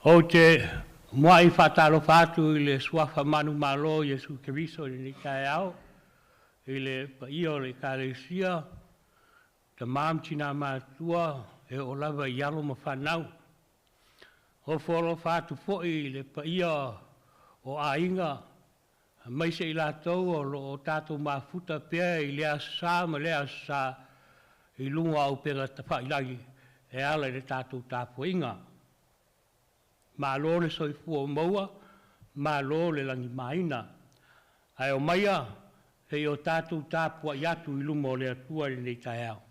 Ou te muai faatalofa atu i le suafa manumalo o Iesu Keriso i lenei taeao, i le paia o le Ekalesia, tama ma tina matutua e oo lava i alo ma fanau. Ofo alofa atu foi i le paia o aiga, aemaise i latou o lo o tatou mafuta pea i lea Aso Sa ma lea Aso Sa i luga o upega tafailagi e ala i le tatou tapuaiga. Malo le soifua ua maua, malo le lagimaina. Ae omaia se i o tatou tapuai atu i luma o le Atua i lenei taeao.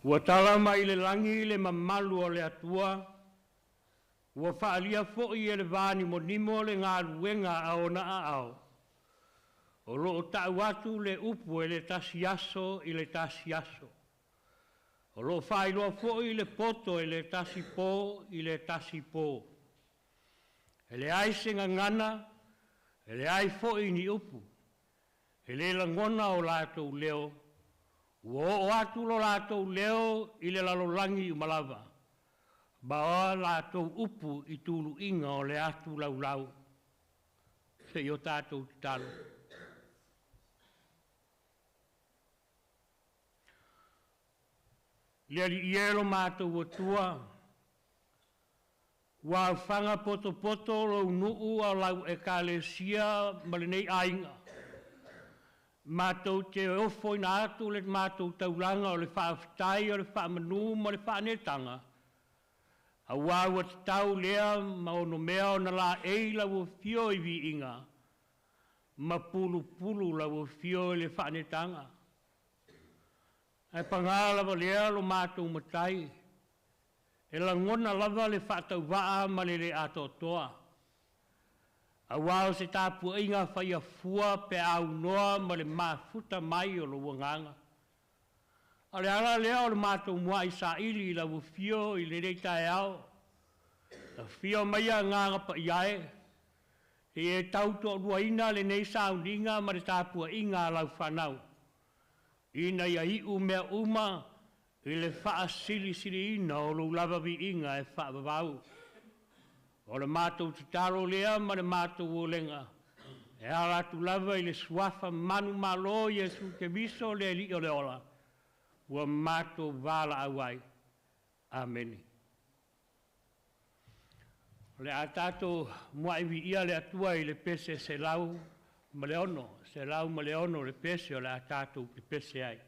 Ua tala mai le lagi le mamalu o le Atua, ua faaalia foi e le vanimonimo le galuega a ona aao, o lo o tau atu le upu e le tasi aso i le tasi aso. O lo o faailoa foi le poto e le tasi po i le tasi po. E leai se gagana, e leai foi ni upu, e le lagona o latou leo, ua oo atu lo latou leo i le lalolagi uma lava, ma o a latou upu i tuluiga o le atu laulau. Se i o tatou tatalo. Le Alii e lo matou Atua, ua aofaga potopoto lou nuu a o lau Ekalesia ma lenei aiga, matou te ofoina atu le matou taulaga o le faafetai, o le faamanu ma le faaneetaga, aua ua tatau lea ma onomea ona laei lau afio i viiga ma pulupulu lau afio i le faaneetaga. Ae paga lava lea lo matou Matai, e lagona lava le faatauvaa ma le le atoatoa, aua o se tapuaiga faiafua pe a aunoa ma le mafuta mai o lou agaga. A o le ala lea o le matou muai saili i lau afio i lenei taeao, Afio mai Agaga Paia e, seia e tautoaluaina lenei sauniga ma le tapuaiga a lau fanau, ina ia iu mea uma i le faasilisiliina o lou lava viiga e faavavau. O le matou tatalo lea ma le matou olega e ala atu lava i le suafa manumalo o Iesu Keriso le Alii o le ola, ua matou valaau ai. Amene. O le a tatou muai viia le Atua i le pese 106, 106 le pese o le a tatou pepese ai.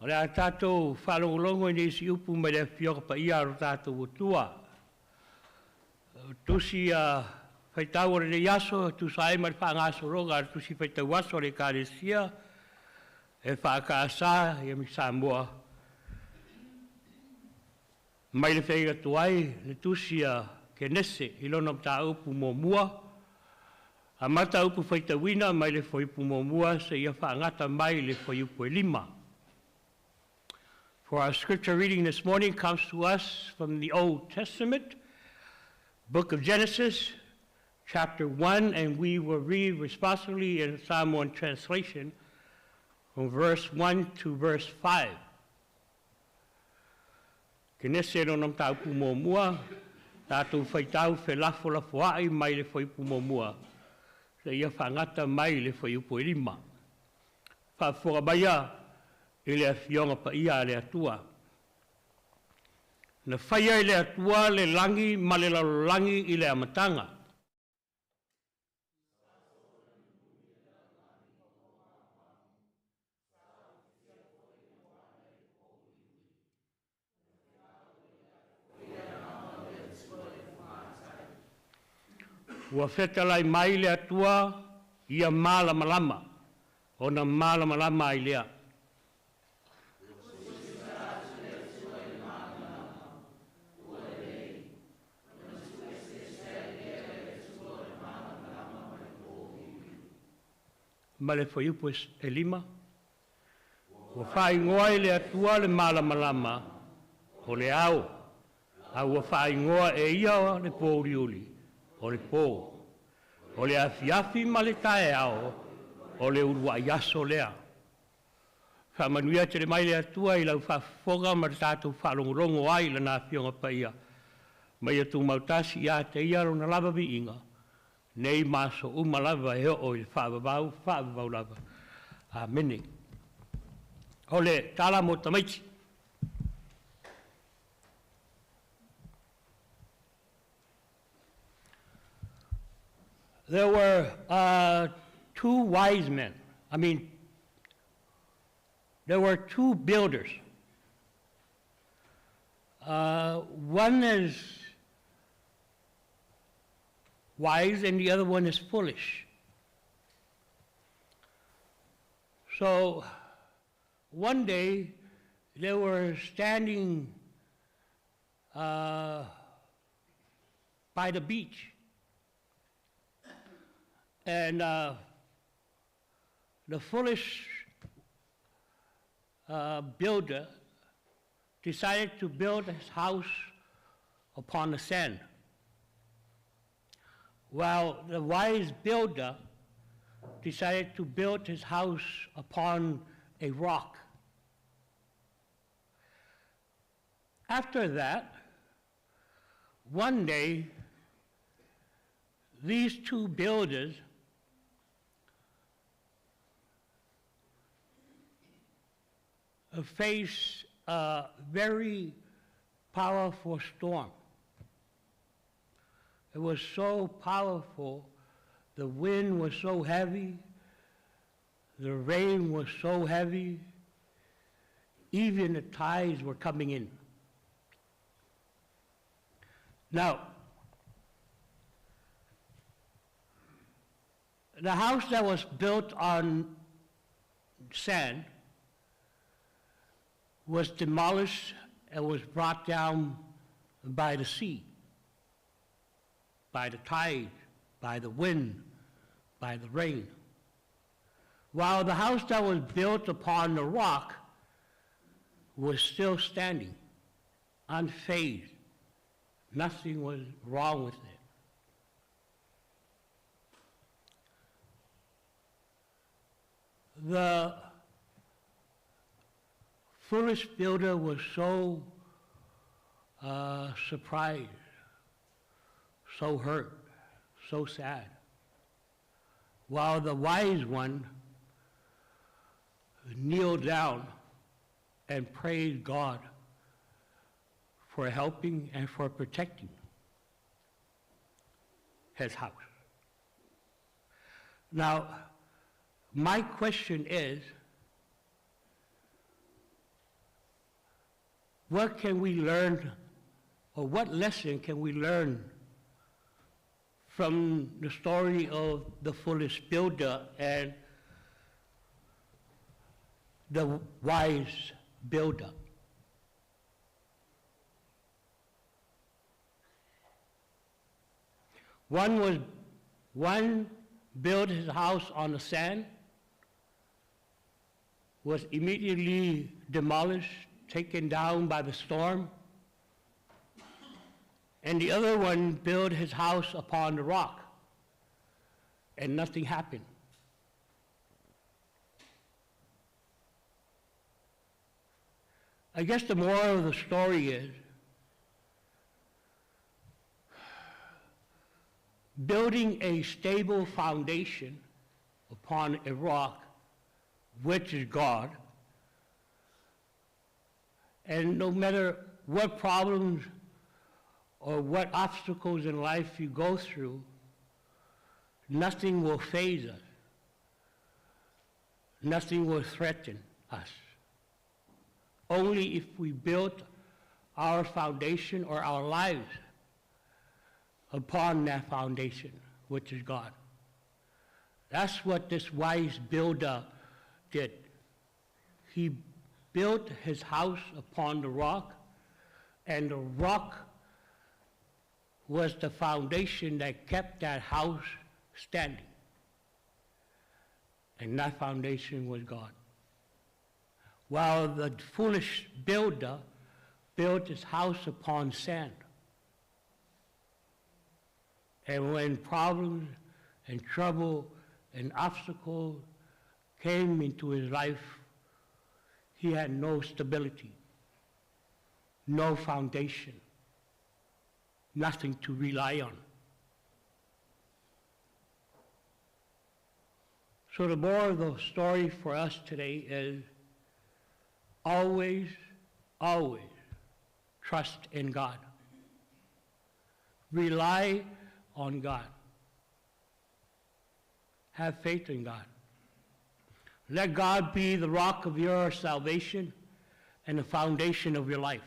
O le a tatou faalogologo i nisi upu mai le Afioga Paia a lo tatou Atua. O tusi a faitau o lenei aso e tusa ai ma le faagasologa a le Tusi Faitau Aso a le Ekalesia EFKS ia ma Samoa, mai le feagaiga tuai, le tusi a Kenese i lona mataupu muamua, amata upu faitauina mai le fuaiupu 1 seia faagata mai le fuaiupu 5. For our scripture reading this morning comes to us from the Old Testament, book of Genesis, chapter 1, and we will read responsively in Samoan translation from verse 1 to verse 5. Kenese lona mataupu muamua, tatou faitau felafolafoai mai le fuaiupu 1 seia faagata mai le fuaiupu 5. Faafofoga maia i le Afioga Paia a le Atua. Na faia e le Atua le lagi ma le lalolagi i le amataga. Ua fetalai mai le Atua ia malamalama, ona malamalama ai lea. Ma le fuaiupu e 5, ua faaigoa e le Atua le malamalama o le ao, a ua faaigoa e ia le pouliuli o le pō. O le afiafi ma le taeao o le uluai aso lea. Faamanuia tele mai le Atua i lau faafofoga ma le tatou faalogologo ai i Lana Afioga Paia, ma ia tumautasi ia te Ia Lona lava viiga, nei ma aso uma lava e oo i le faavavau, faavavau lava. Amene. O le tala mo tamaiti. There were two wise men. I mean, there were two builders. One is wise and the other one is foolish. So one day they were standing by the beach, and the foolish builder decided to build his house upon the sand, while the wise builder decided to build his house upon a rock. After that, one day, these two builders faced a very powerful storm. It was so powerful, the wind was so heavy, the rain was so heavy, even the tides were coming in. Now, the house that was built on sand was demolished and was brought down by the sea, by the tide, by the wind, by the rain. While the house that was built upon the rock was still standing, unfazed. Nothing was wrong with it. The foolish builder was so surprised, so hurt, so sad, while the wise one kneeled down and prayed God for helping and for protecting his house. Now, my question is, What can we learn, or what lesson can we learn from the story of the foolish builder and the wise builder? One built his house on the sand, was immediately demolished, taken down by the storm. And the other one built his house upon the rock, and nothing happened. I guess the moral of the story is building a stable foundation upon a rock, which is God, and no matter what problems or what obstacles in life you go through, nothing will faze us. Nothing will threaten us. Only if we build our foundation or our lives upon that foundation, which is God. That's what this wise builder did. He built his house upon the rock, and the rock was the foundation that kept that house standing. And that foundation was God. While the foolish builder built his house upon sand. And when problems and trouble and obstacles came into his life, he had no stability, no foundation, nothing to rely on. So the moral of the story for us today is always, always trust in God. Rely on God. Have faith in God. Let God be the rock of your salvation and the foundation of your life.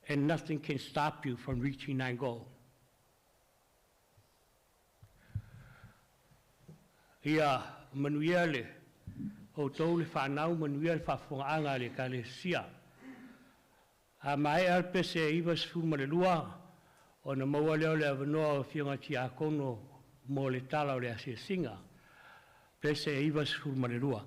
And nothing can stop you from reaching that goal. Ia manuia le outou le fanau, manuia le faafofogaaga a le Ekalesia. A maea le pese 92, ona maua lea o le avanoa o Afioga Tiakono mo le tala o le asiasiga. Pese 92.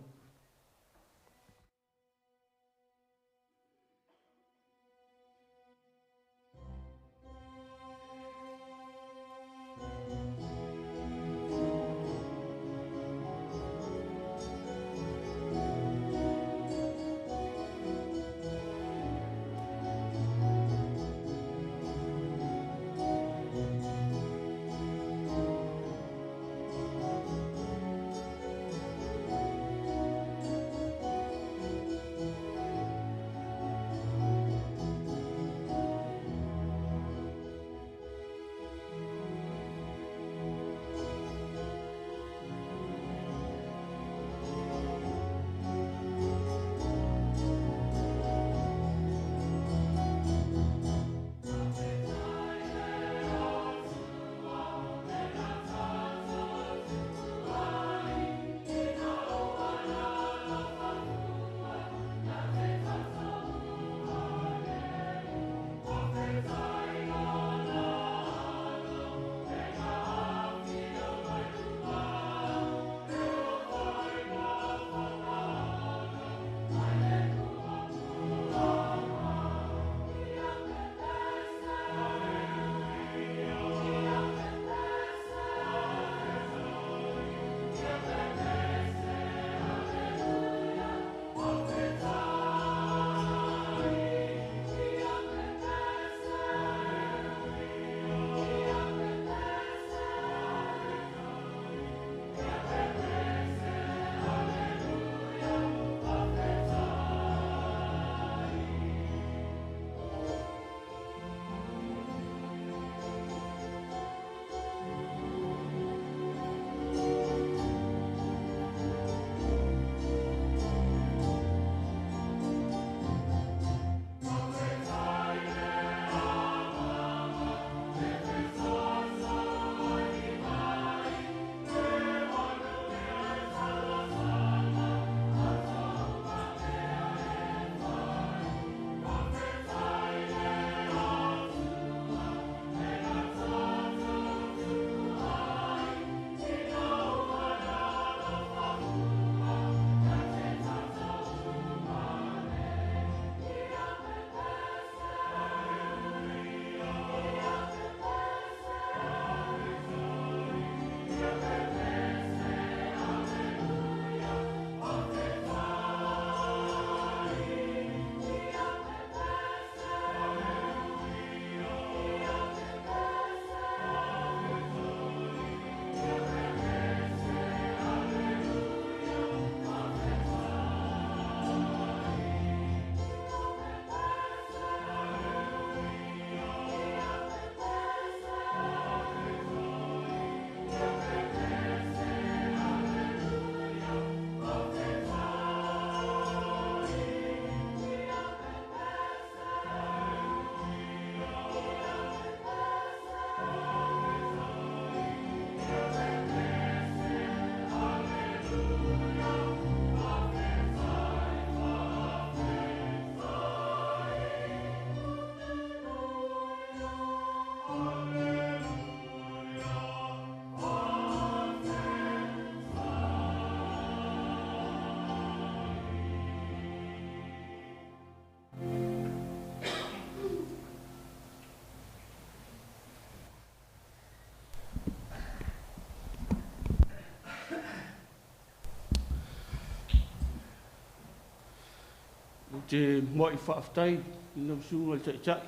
Te muai faafetai i lau Susuga i le Taitai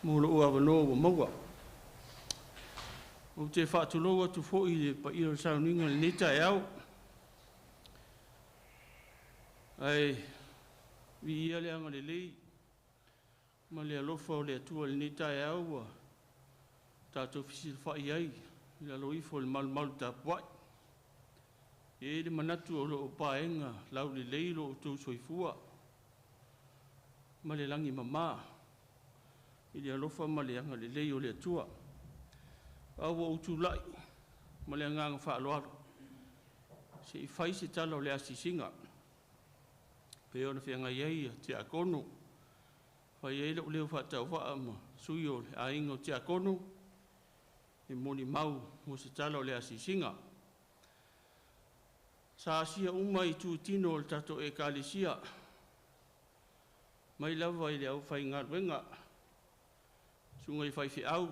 mo lou avanoa ua maua. Ou te faatulou atu foi i le paia o le sauniga i lenei taeao, ae viia le agalelei ma le alofa o le Atua i lenei taeao ua tatou fesilafai ai i lalo ifo o le malumalu tapuai. E i ai le manatu o lo o paega laulelei lo outou soifua ma le lagi e mama i le alofa ma le agalelei o le Atua. Ae ua ou tulai ma le agaga faaaloalo se i fai se tala o le asiasiga pei ona feagai ai tiakono, fai ai lou leo faatauvaa ma sui o le aiga o tiakono e molimau mo se tala o le asiasiga. Sa asia uma itutino o le tatou Ekalesia, mai lava i le aufaigaluega, susuga i faifeau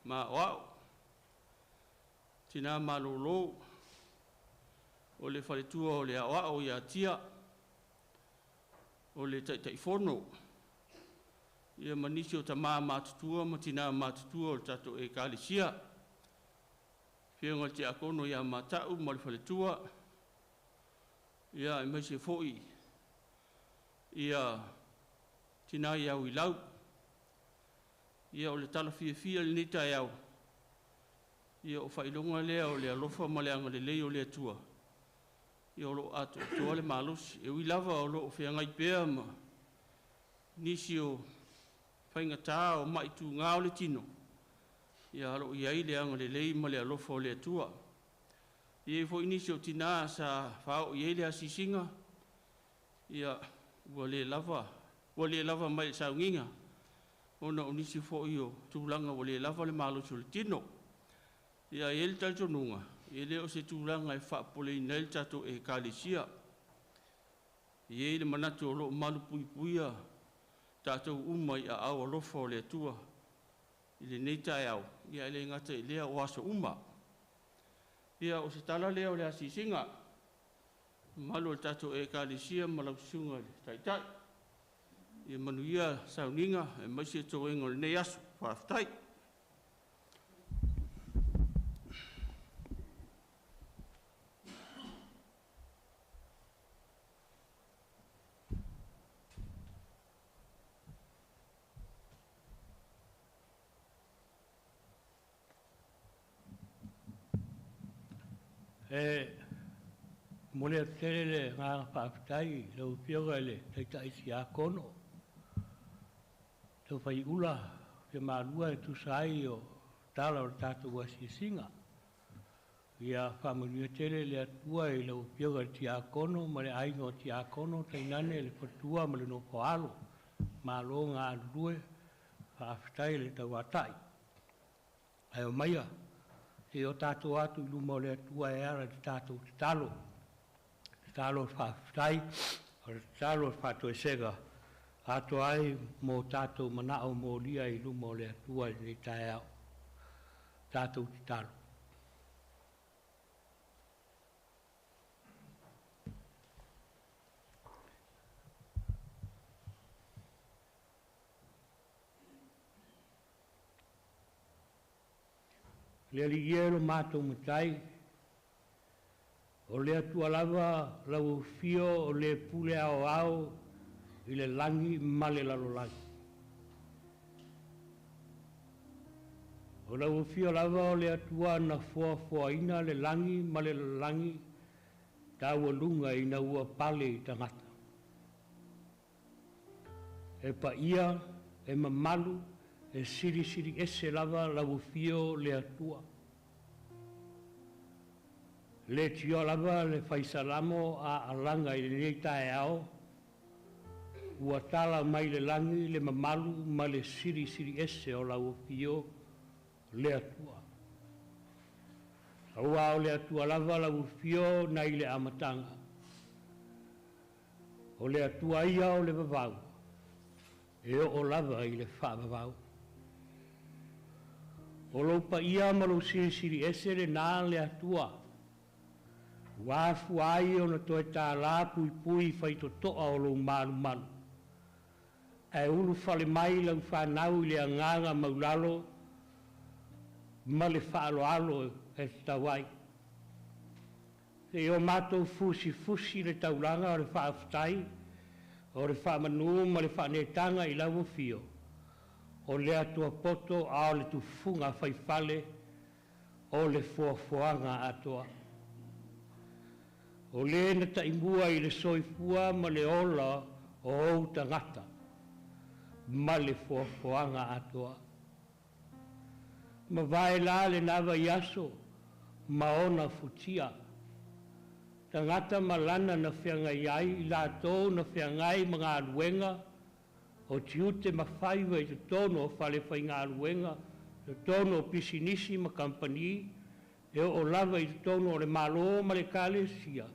ma aoao, tina malolo, o le faletua o le Aoao ia Tia, o le Taitaifono, ia ma nisi o tama matutua ma tina matutua o le tatou Ekalesia. Afioga i le Tiakono ia Mata'u ma le faletua, ia aemaise foi ia tina ia Uilau. Ia o le tala fiafia i lenei taeao, ia o faailoga lea o le alofa ma le agalelei o le Atua, ia o lo o atoatoa le malosi. E ui lava o lo o feagai pea ma nisi o faigata o mai tuga o le tino, ia ae o lo o i ai le agalelei ma le alofa o le Atua. E i ai foi nisi o tina sa faaoo i ai le asiasiga, ia ua le lava, ua le lava mai i le sauniga ona o nisi foi o tulaga ua le lava le malosi o le tino. Ia e i ai le talitonuga, e le o se tulaga e faapopoleina ai le tatou Ekalesia. E i ai le manatu o lo o malupuipuia tatou uma i aao alofa o le Atua i lenei taeao, ae le gata i lea o aso uma. Ia o se tala lea o le asiasiga i le mamalu o le tatou Ekalesia ma lau Susuga i le Taitai. Ia manuia sauniga aemaise toega o lenei aso. Faafetai. E momoli atu tele le agaga faafetai i lau Afioga i le Taitai Siakono, Safaiula Fiamalu e tusa ai o tala o le tatou asiasiga. Ia faamanuia tele le Atua i lau Afioga i le Tiakono ma le aiga o Tiakono, tainane le faletua ma le nofo a alo. Malo galulue, faafetai le tauatai. Ae omaia se i o tatou o atu i luma o le Atua e ala i le tatou tatalo, tatalo faafetai, o le tatalo o le faatoesega, atoa ai ma o tatou manao molia i luma o le Atua i lenei taeao. Tatou tatalo. Le Alii e lo matou Matai, o le Atua lava lau afio o le pule aoao i le lagi ma le lalolagi. O lau afio lava o le Atua na foafoaina le lagi ma le lalolagi taualuga ina ua pale i tagata. E paia, e mamalu, e silisili ese lava lau afio le Atua. Le tioa lava le fai Salamo a alaga i lenei taeao, ua tala mai le lagi le mamalu ma le silisili ese o lau afio le Atua. Aua o le Atua lava lau afio nai le amataga, o le Atua ia o le vavau, e oo lava i le faavavau. O lou paia ma lou silisili ese lena le Atua, Ua afua ai ona toe tālā puipui i faitotoa o lou malumalu, ae ulufale mai lau fanau i le agaga maulalo ma le faaaloalo e tatau ai. Seia o matou fusifusi le taulaga o le faafetai, o le faamanu ma le faaneetaga i lau Afio, o le Atua poto a o le tufuga faifale o le foafoaga atoa. O le na taimua i le soifua ma le ola o ou tagata ma le foafoaga atoa. Mavae la lena vaiaso ma ona futia, tagata ma lana na feagai ai, i latou na feagai ma galuega o tiute ma faiva i totonu o falefaigaluega, totonu o pisinisi ma kamupani, e oo lava i totonu o le Malo ma le Ekalesia,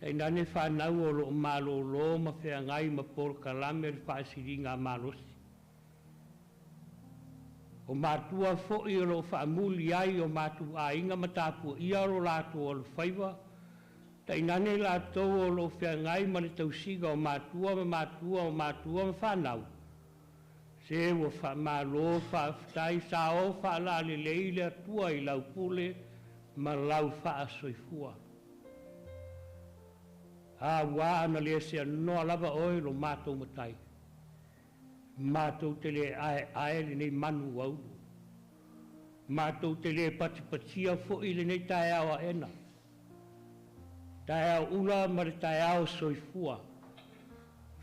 tainane fanau o lo o malolo ma feagai ma polokalame o le faasiligamalosi. O matua foi o lo o faamuli ai o matou aiga ma tapuaia lo latou alofaiva, tainane latou o lo o feagai ma le tausiga o matua ma matua o matua ma fanau, se ua faamalo faafetai, sao faalalelei le Atua i lau pule ma lau faasoifua. Auā ana le seanoa lava oe lo matou Matai, matou te le aeae lenei manu ua ulu, matou te le patipatia foi lenei taeao aena, taeao ula ma le taeao soifua,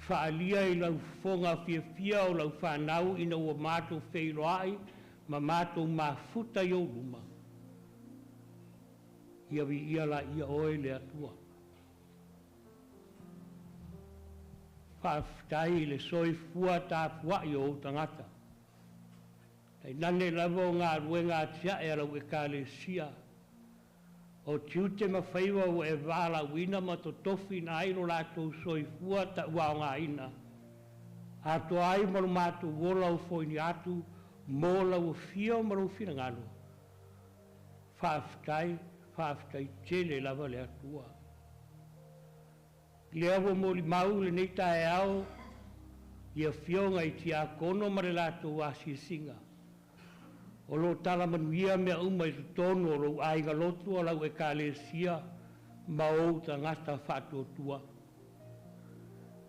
faaalia i lau fofoga fiafia o lau fanau ina ua matou feiloai ma matou mafuta i ou luma. Ia viia laia oe le Atua. Faafetai i le soifua tapuai o ou tagata, tainane lava o galuega atiae a lau Ekalesia, o tiute ma faiva ua e valaauina ma totofiina ai lo latou soifua tauaogaina, atoa ai ma lo matou ola ofoina atu mo lau afio ma lou finagalo. Faafetai, faafetai tele lava le Atua. Lea ua molimau lenei taeao i afioga i tiakono ma le latou asiasiga, o lo o tala manuia mea uma i totonu o lou aiga lotu o lau Ekalesia ma ou tagata faatuatua.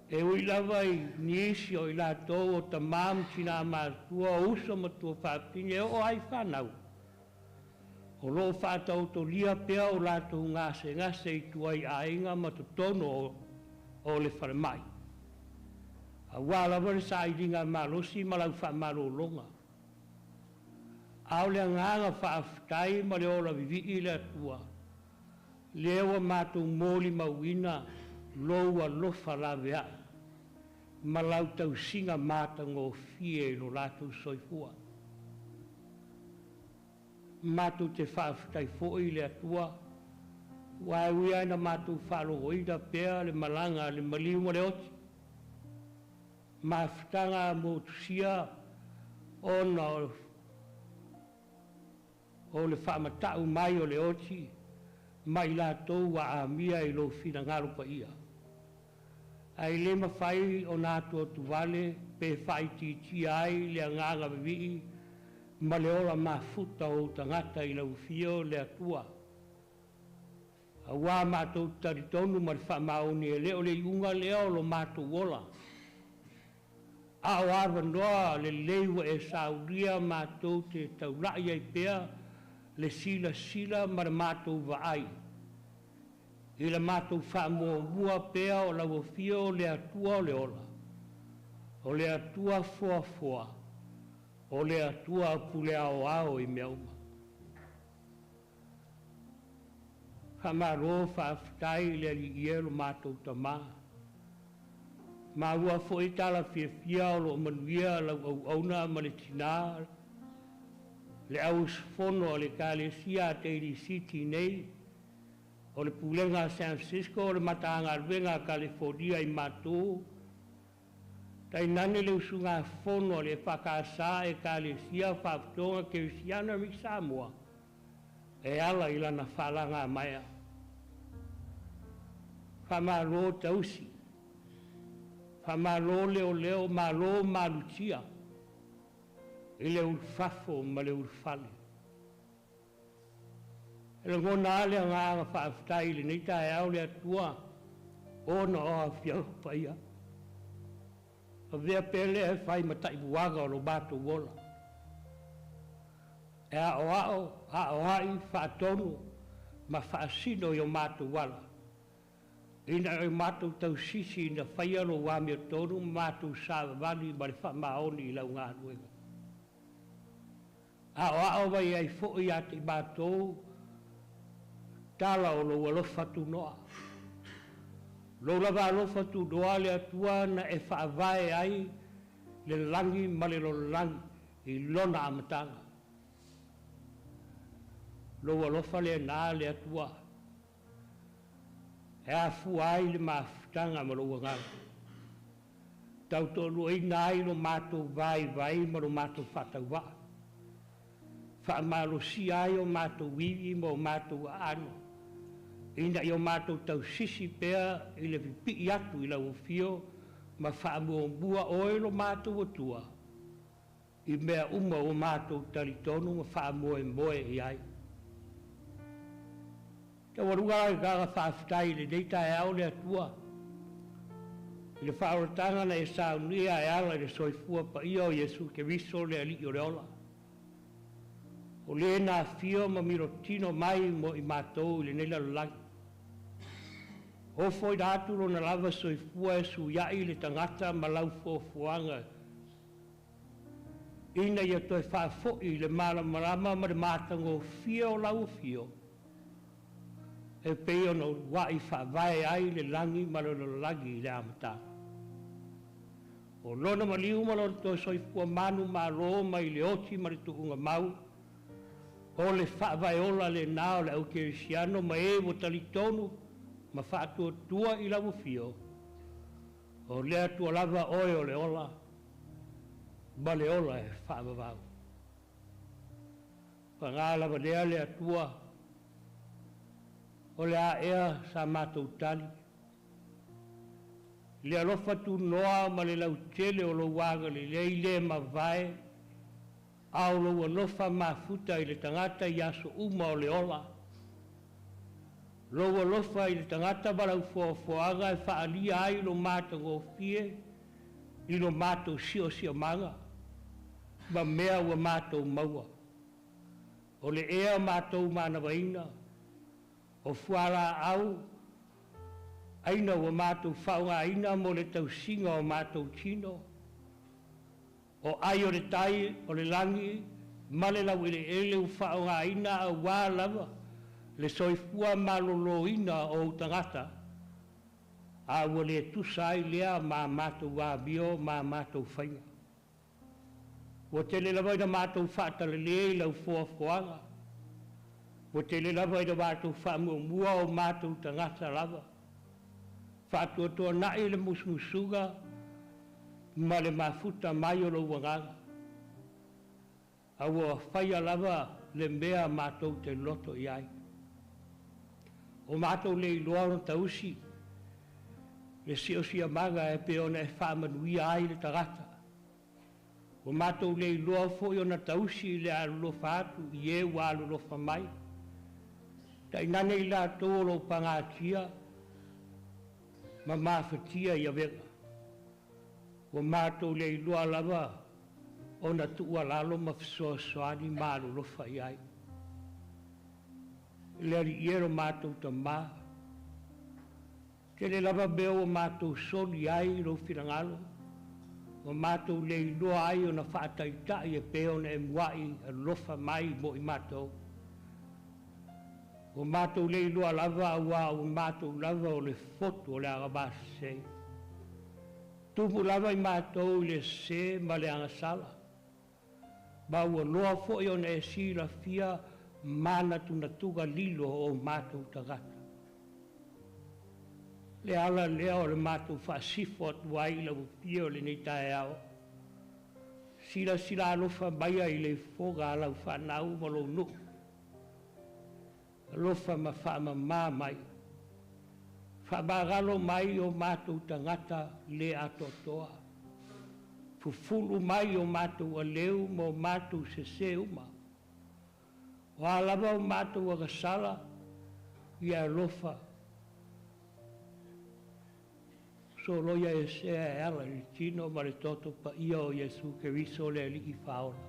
E ui lava i nisi o i latou o tamā ma tinā matutua, o uso ma tuafafine e oo lava i fanau, o lo o faataotolia pea o latou gasegase i tua i aiga ma totonu o le falemai, auā lava le sailiga malosi ma lau faamalologa. A o le agaga faafetai ma le ola vivii i le Atua, lea ua matou molimauina lou alofa laveai ma lau tausiga matagofie i lo latou soifua. Matou te faafetai foi i le Atua, ua e ui lava ina matou faalogoina pea le malaga a le maliu ma le oti, mafutaga motusia ona o le faamatau mai o le oti ma i latou ua amia i lou finagalo paia. Ae le mafai ona atuatuvale pe faaitiitia ai le agaga vivii ma le ola mafuta o ou tagata i lau afio le Atua. Auā matou te talitonu ma le faamaoni e le o le iuga lea o lo matou ola, a o avanoa lelei ua e saulia matou te taulai ai pea le silasila ma le matou vaai i le matou faamuamua pea o lau afio le Atua o le ola, o le Atua foafoa, o le Atua pule aoao i mea uma. Faamalo faafetai i le Alii e lo matou Tamā. Maua foi tala fiafia o lo o manuia lau auauna ma le tinā, le au usufono a le Ekalesia a Daly City nei, o le Pulega a San Francisco o le Matagaluega a Kalifonia i matou, tainane le usugafono a le EFKS Ekalesia Faafutoga Kerisiano i Samoa e ala i lana faalagamaea. Faamalo tausi, faamalo leoleo, malo malutia i le ulufafo ma le ulufale. E lagona lava le agaga faafetai i lenei taeao le Atua ona o Afioga Paia. Avea pea lea e fai ma taimuaga o lo matou ola. E aoao, aoai, faatonu ma faasino i o matou ala, ina ia matou tausisi ina faia lou amiotonu ma matou savavali ma le faamaoni i lau galuega. Aoao mai ai foi ia te i matou tala o lou alofa tunoa. Lou lava alofa tunoa le Atua na e faavae ai le lagi ma le lalolagi i lona amataga. Lou alofa lena le Atua e afua ai le mafutaga ma lou agaga, tautoaluaina ai lo matou vaivai ma lo matou faatauvaa, faamalosia ai o matou ivi ma o matou aano, ina ia o matou tausisi pea i le pipii atu i lau afio ma faamuamua oe lo matou Atua i mea uma ua matou talitonu ma faamoemoe i ai. Taualuga le agaga faafetai i lenei taeao le Atua i le faaolataga na e saunia e ala i le soifua paia o Iesu Keriso le Alii o le ola, o le na afio ma milotino mai mo i matou i lenei lalolagi. Ofoina atu lona lava soifua e suiai le tagata ma lau fuafuaga ina ia toe faafoi le malamalama ma le matagofie o lau afio e pei ona uluai faavae ai le lagi ma le lalolagi i le amataga. O lona maliu ma lona toe soifua manumalo mai le oti ma le tuugamau, o le faavaeola lena o le au kerisiano ma e ua talitonu ma faatuatua i lau afio, o le Atua lava oe o le ola ma le ola e faavavau. Paga lava lea le Atua, o le a ea sa matou tali, le alofa tunoa ma le lautele o lou agalelei le mavae, a o lou alofa mafuta i le tagata i aso uma o le ola. Lou alofa i le tagata ma lau foafoaga e faaalia ai lo matagofie i lo matou siosiomaga ma mea ua matou maua. O le ea matou manavaina, o fualaau aina ua matou faaaogaina mo le tausiga o matou tino, o ai o le tai o le lagi ma le laueleele ua faaaogaina auā lava le soifua maloloina o ou tagata, a ua le tusa ai lea ma matou amio ma matou faiga. Ua tele lava ina matou faatalale i lau foafoaga, ua tele lava ina matou faamuamua o matou tagata lava, faatuatuanai le musumusuga ma le mafuta mai o lou agaga, a ua faia lava le mea matou te loto i ai. O matou le iloa ona tausi le siosiamaga e pei ona e faamanuia ai le tagata. Ua matou le iloa foi ona tausi le alolofa atu i e ua alolofa mai. Tainane i latou o lo o pagatia ma mafatia i avega. Ua matou le iloa lava ona tuualalo ma fesoasoani ma alolofa i ai. Le Alii e lo matou Tamā, tele lava mea ua matou soli ai lou finagalo, ua matou le iloa ai ona faataitai e pei ona e muai alofa mai mo i matou. Ua matou le iloa lava auā ua matou lava o le fotu o le agamasese. Tumu lava i matou i le sese ma le agasala, ma ua loa foi ona e silafia manatunatuga lilo o matou tagata. Le ala lea o le matou faasifo atu ai i lau afio i lenei taeao, silasila alofa maia i le ifoga a lau fanau ma lou nuu, alofa ma faamamā mai. Faamagalo mai o matou tagata le atoatoa. Fufulu mai o matou aleu ma o matou sesē uma. O a lava o matou agasala, ia alofa soloia esea e ala i le tino ma le toto paia o Iesu Keriso le Alii Faaola.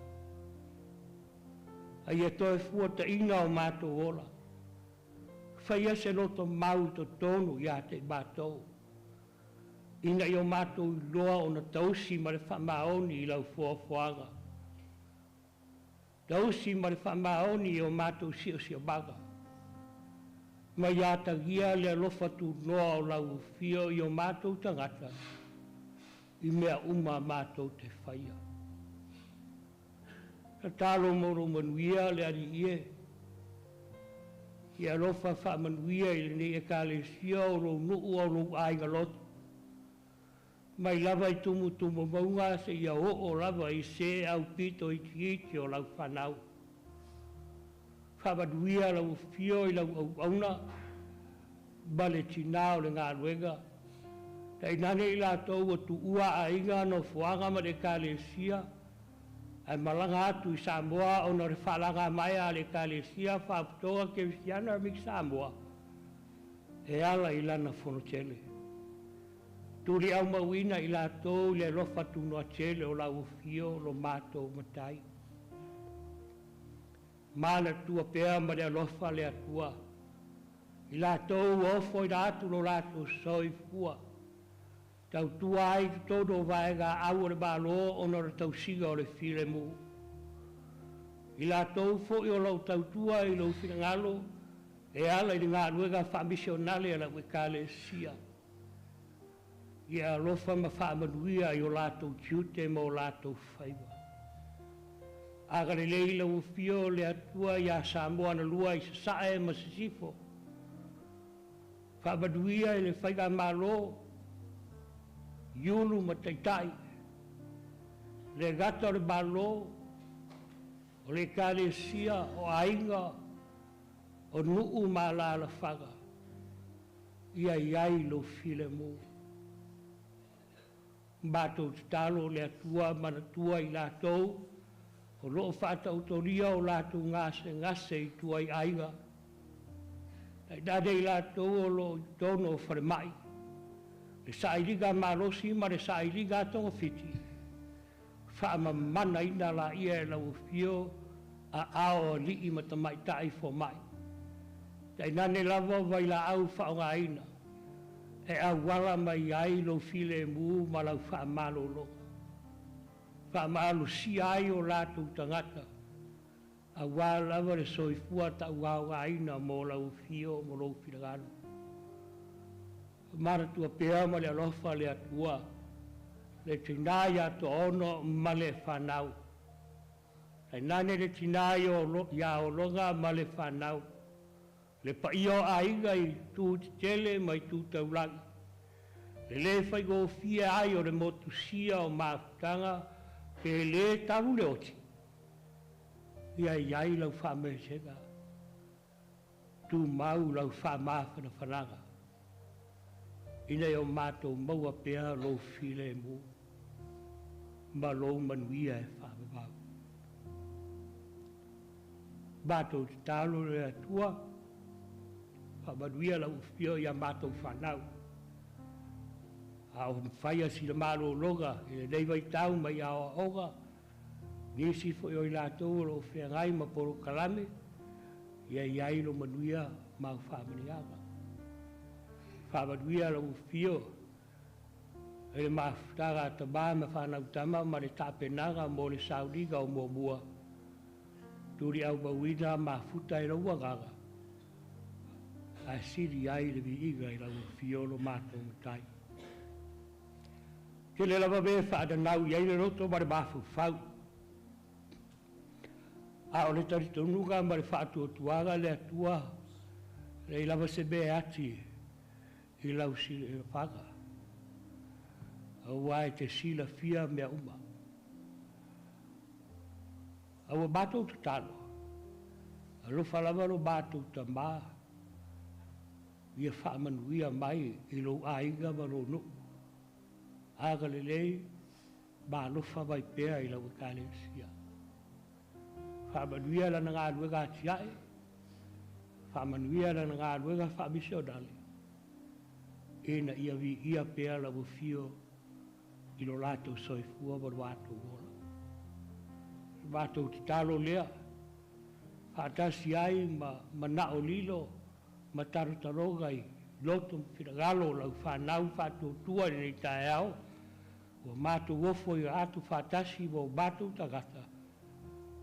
A ia toe fuataina o matou ola, faia se loto mau i totonu ia te i matou, ina ia o matou iloa ona tausi ma le faamaoni i lau foafoaga. Tausi ma le faamaoni i o matou siosiomaga. Ma ia atagia le alofa tunoa o lau afio i o matou tagata, i mea uma matou te faia. Tatalo mo lou manuia le Alii e, ia alofa faamanuia i lenei Ekalesia o lou nuu o lou aiga lotu. Mai lava i tumutumu mauga seia oo lava i se aupito itiiti o lau fanau. Faamanuia lau afio i lau auauna ma le tinā o le galuega. Tainane i latou ua tuua aiga, nofoaga ma le Ekalesia, ae malaga atu i Samoa ona o le faalagamaea a le Ekalesia Faapotopotoga Kerisiano Amerika Samoa e ala i lana fonotele. Tuliaumauina i latou i le alofa tunoa tele o lau afio lo matou Matai. Manatua pea ma le alofa le Atua i latou ua ofoina atu lo latou soifua, tautua ai i totonu o vaegaau o le Malo ona o le tausiga o le filemu. I latou foi o lo o tautua i lou finagalo e ala i le galuega faamisionale a lau Ekalesia, ia alofa ma faamanuia i o latou tiute ma o latou faiva. Agalelei lau afio le Atua ia Samoa na lua i Sasae ma Sisifo. Faamanuia i le faigamalo, iulu ma taitai, le gata o le Malo, o le Ekalesia, o aiga, o nuu ma alaalafaga, ia i ai lou filemu. Matou tatalo le Atua manatua i latou o lo o faataotolia o latou gasegase i tua i aiga. Tainane i latou o lo o i totonu o falemai, le sailiga malosi ma le sailiga togafiti, faamamanaina laia e lau afio aao o alii ma tamaitai fomai. Tainane lava o vailaau faaaogaina e auala mai ai lou filemu ma lau faamalologa. Faamalosia ai o latou tagata, auā lava le soifua tauaogaina mo lau afio ma lou finagalo. Manatua pea ma le alofa le Atua, le tinā ia Toaono ma le fanau. Tainane le tinā ia Ologa ma le fanau. Le paia o aiga i itu tetele ma itu taulagi. Le le faigofie ai o le motusia o mafutaga pe lē talu le oti. Ia i ai lau faamaisega, tumau lau faamafanafanaga, ina ia o matou maua pea lou filemu ma lou manuia e faavavau. Matou tatalo le Atua, faamanuia lau afio ia matou fanau. A o faia sina malologa i lenei vaitau mai aoaoga, nisi foi o i latou o lo o feagai ma polokalame, ia i ai lo manuia ma au faamanuiaga. Faamanuia lau afio i le mafutaga a tamā ma fanau tama ma le tapenaga mo le sauniga o muamua. Tuliaumauina mafuta e lau agaga, ae sili ai le viiga i lau afio lo matou Matai. Tele lava mea faananau i ai le loto ma le mafaufau. A o le talitonuga ma le faatuatuaga le Atua, leai lava se mea e ati i lau silafaga, auā e te silafia mea uma. A ua matou tatalo, alofa lava lo matou Tamā, Ia faamanuia mai i lou aiga ma lou nuu. Agalelei ma alofa mai pea i lau Ekalesia. Faamanuia lana galuega atiae, faamanuia lana galuega faamisionale, ina ia viia pea lau afio i lo latou soifua ma lo latou ola. O le matou tatalo lea, faatasi ai ma manao lilo ma talotaloga i loto ma finagalo o lau fanau faatuatua i lenei taeao, ua matou ofoina atu faatasi ma o matou tagata,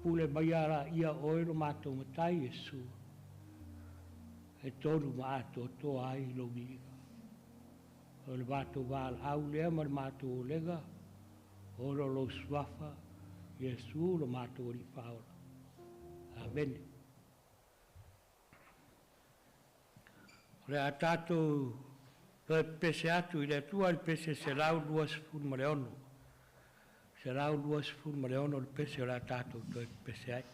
pule maia laia oe lo matou Matai Iesu, e tonu ma atoatoa ai lou viiga. O le matou valaau lea ma le matou olega, ona o lou suafa, Iesu lo matou Alii Faaola. Amene. O le a tatou toe pepese atu i le Atua i le pese 126. 126 le pese o le a tatou toe pepese ai.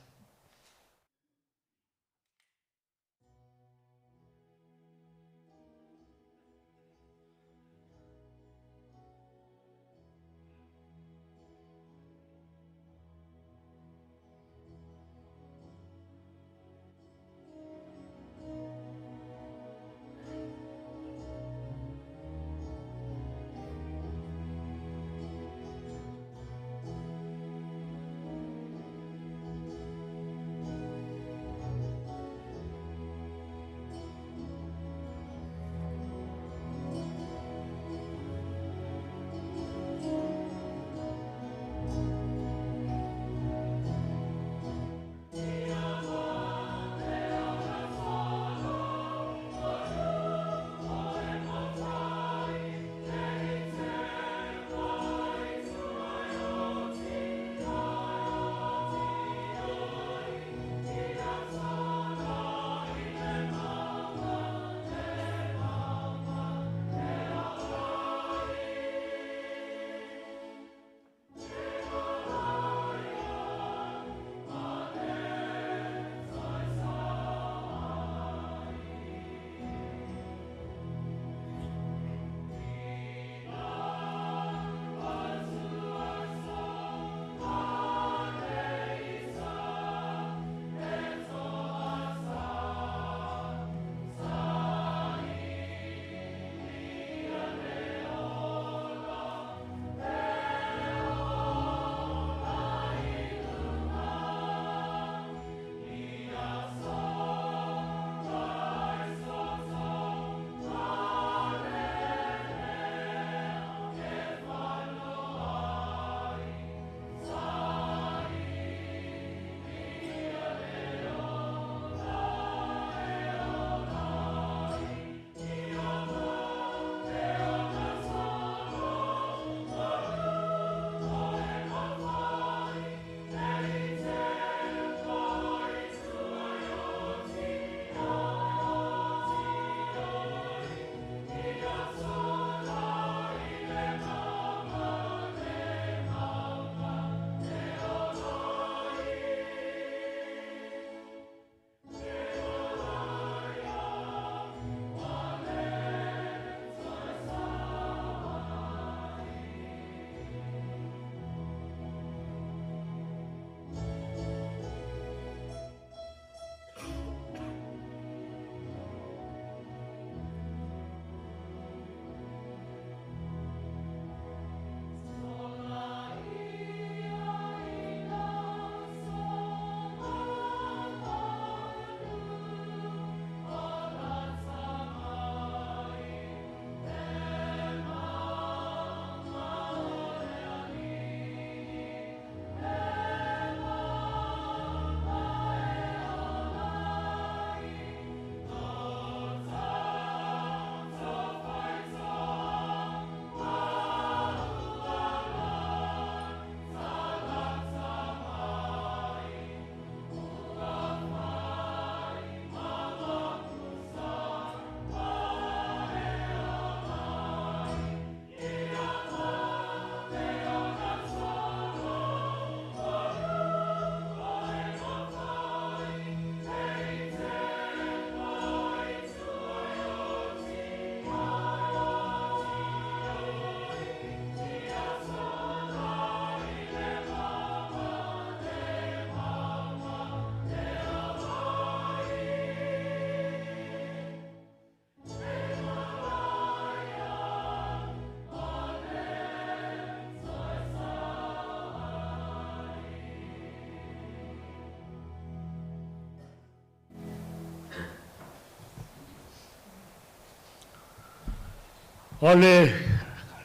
O le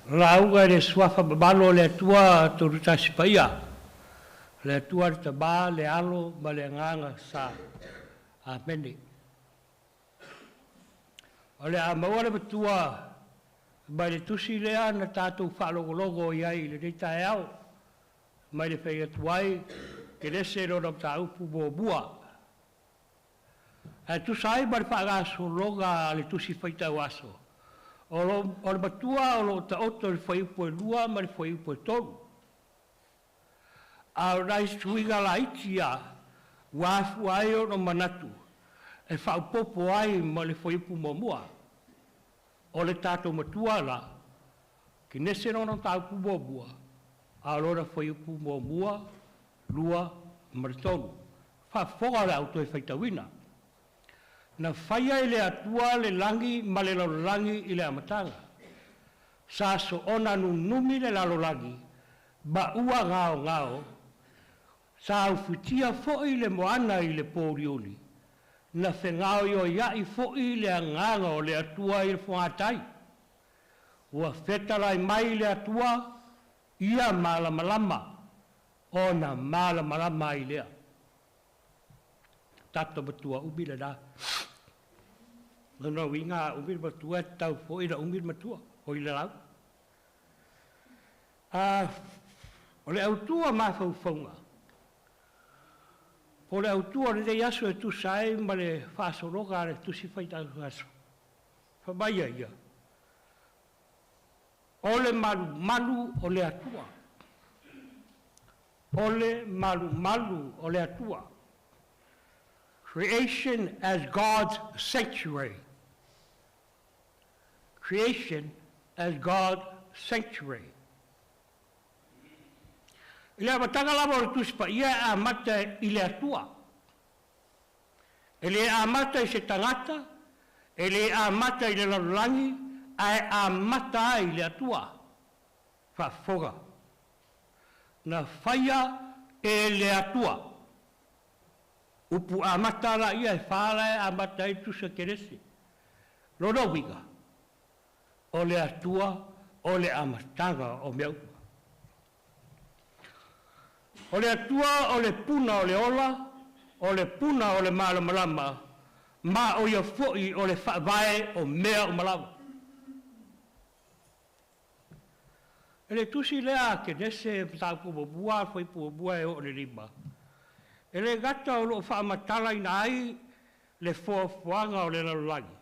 lauga i le suafa mamalu o le Atua Tolutasi Paia, le Atua le Tamā, le Alo ma le Agaga Sa. Amene. O le a maua le matua mai le tusi lea na tatou faalogologo i ai i lenei taeao, mai le fai atu ai, Kenese lona mataupu muamua. Ae tusa ai ma le faagasologa a le tusi faitau aso, o le matua o lo o taoto i le fuaiupu e 2 ma le fuaiupu e 3. A o nai suiga laiti ia ua afua ai ona manatu e faaopoopo ai ma le fuaiupu muamua. O le tatou matua la, Kenese lona mataupu muamua, a o lona fuaiupu muamua, 2 ma le 3. Faafofoga o le a ou toe faitauina. Na faia e le Atua le lagi ma le lalolagi i le amataga. Sa soona nunumi le lalolagi, ma ua gaogao, sa ufitia foi le moana i le pouliuli, na fegaoioiai foi le agaga o le Atua i le fogatai. Ua fetalai mai le Atua, ia malamalama, ona malamalama ai lea. Tatou matua umi lena. Lona uiga a umi le matua e tatau foi ona umi le matua, oi le lauga. O le autu o mafaufauga, po o le autu o lenei aso e tusa ai ma le faasologa a le tusi faitau aso, fai mai ai ia, o le malumalu o le Atua. O le malumalu o le Atua. Creation as God's sanctuary. Creation as God's sanctuary. I le amataga lava o le Tusi Paia e amata i le Atua. E le amata i se tagata, e le amata i le lalolagi, ae amata ai i le Atua. Faafofoga. Na faia e le Atua. Upu amata la ia e fa la e amata ai tusi a Kenese. Lona uiga, o le Atua o le amataga o mea uma. O le Atua o le puna o le ola, o le puna o le malamalama, ma o ia foi o le faavae o mea uma lava. E le tusi lea a Kenese mataupu muamua, fuaiupu muamua e oo i le 5, e le gata o lo o faamatalaina ai le foafoaga o le lalolagi,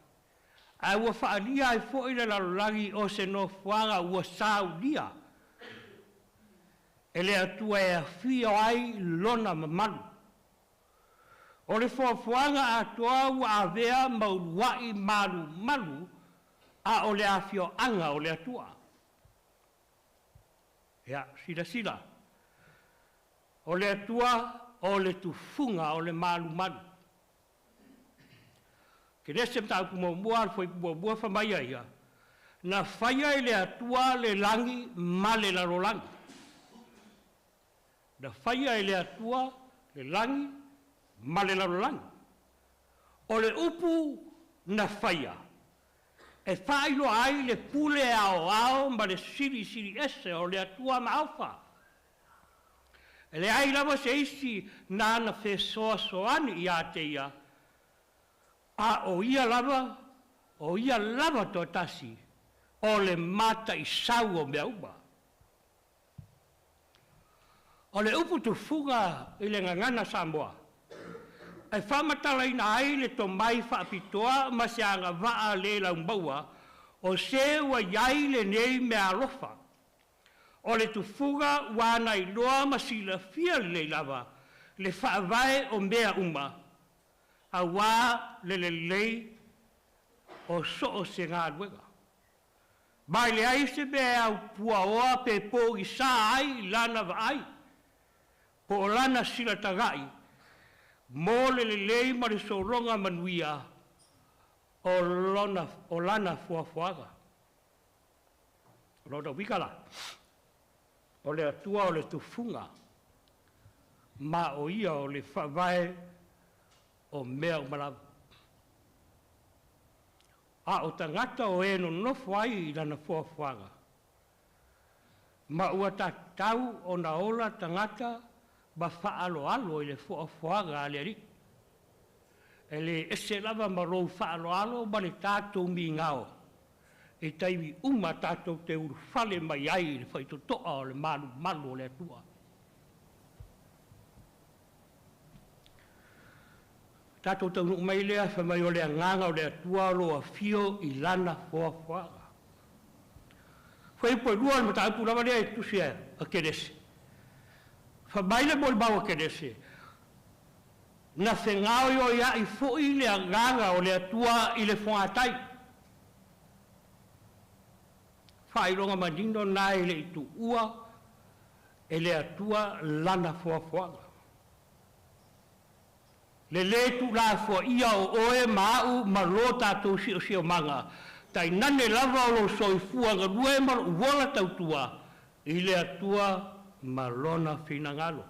ae ua faaalia ai foi le lalolagi o se nofoaga ua saulia e le Atua e afio ai lona mamalu. O le foafoaga atoa ua avea ma uluai malumalu a o le afioaga o le Atua. Ia, silasila, o le Atua o le tufuga o le malumalu. Kenese mataupu muamua, le fuaiupu muamua fai mai ai ia, na faia e le Atua le lagi ma le lalolagi. Na faia e le Atua le lagi ma le lalolagi. O le upu na faia, e faailoa ai le pule aoao ma le silisili ese o le Atua Maofa. E leai lava se isi nana fesoasoani ia te ia, a o ia lava, o ia lava toatasi, o le mataisau o mea uma. O le upu tufuga i le gagana Samoa, e faamatalaina ai le tomai faapitoa ma se agavaa le laumaua o se ua i ai lenei meaalofa. O le tufuga ua ana iloa ma silafia lelei lava le faavae o mea uma, auā le lelei o so o se galuega. Ma e leai se mea e aupuaoa pe pogisa ai lana vaai, po o lana silatagai mo le lelei ma le sologa manuia o lona, o lana foafoaga. O lona uiga la, o le Atua o le tufuga, ma o ia o le faavae o mea uma lava. A o tagata o e nonofo ai i lana foafoaga. Ma ua tatau ona ola tagata ma faaaloalo i le foafoaga a le Alii. E lē ese lava ma lou faaaloalo ma le tatou migao i taimi uma tatou te ulufale mai ai i le faitotoa o le malumalu o le Atua. Tatou taunuu mai lea fai mai o le agaga o le Atua o lo o afio i lana foafoaga. Fuaiupu 2 o le mataupu lava lea e tusi a Kenese. Fai mai le molimau a Kenese, na fegaoioiai foi le agaga o le Atua i le fogatai. Faailoga manino na e le i tuua e le Atua lana foafoaga. Le lē tuulafoaia o oe ma a'u ma lo tatou siosiomaga, tainane lava o lou soifua galue ma lo'u ola tautua i le Atua ma Lona finagalo.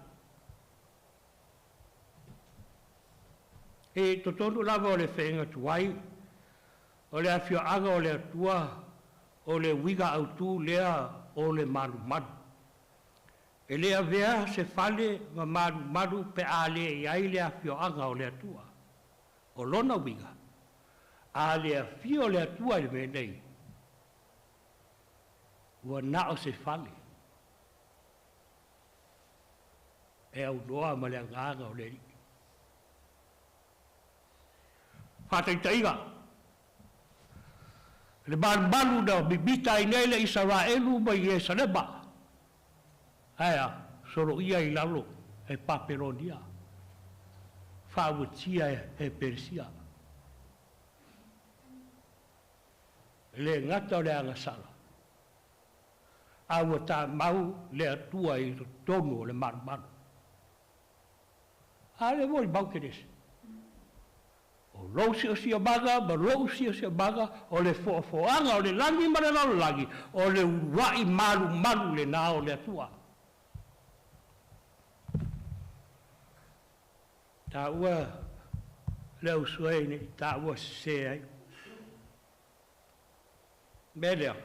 I totonu lava o le fe'aiga tuai o le afioaga o le Atua, o le uiga autū lea o le malumalu. E lē avea se fale ma malumalu pe a le i ai le afioaga o le Atua. O lona uiga, a le afio le Atua i le mea nei, ua na o se fale e aunoa ma le agaga o le Alii. Faataitaiga, le malumalu na mimita ai nei le Isaraelu mai Ierusalema, ae a, soloia i lalo e Papelonia, faauatia e Peresia. E le gata o le agasala, a ua tamau le Atua i totonu o le malumalu. A le molimau Kenese. O lou siosiomaga ma lo'u siosiomaga, o le foafoaga o le lagi ma le lalolagi, o le ulua'i malumalu lenā o le Atua. Taua le ausue ne i taua sesē ai. Mea lea,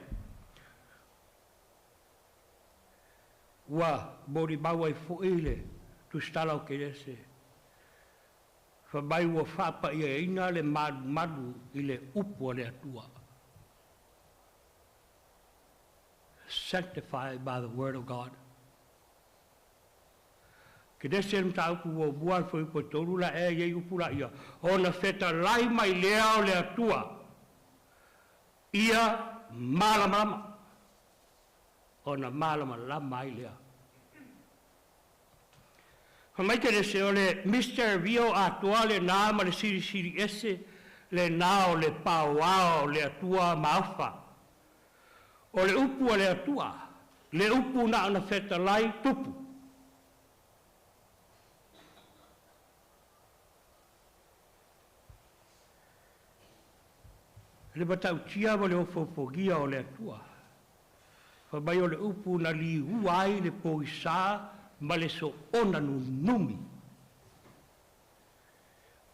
ua molimau ai fo'i le tusitala o Kenese, fai mai ua faapaiaina le malumalu i le upu a le Atua. Sanctified by the word of God. Kenese le mataupu muamua le fuaiupu e tolu la ea i ai upu laia, ona fetalai mai lea o le Atua, ia malamalama, ona malamalama ai lea. Fai mai Kenese o le misterio atoa lenā ma le silisili ese lenā o le paoao o le Atua maofa. O le upu a le Atua, le upu na ona fetalai tupu. Le matautia ma le ofoofogia o le Atua. Fai mai o le upu na liua ai le pogisā ma le soona nunumi.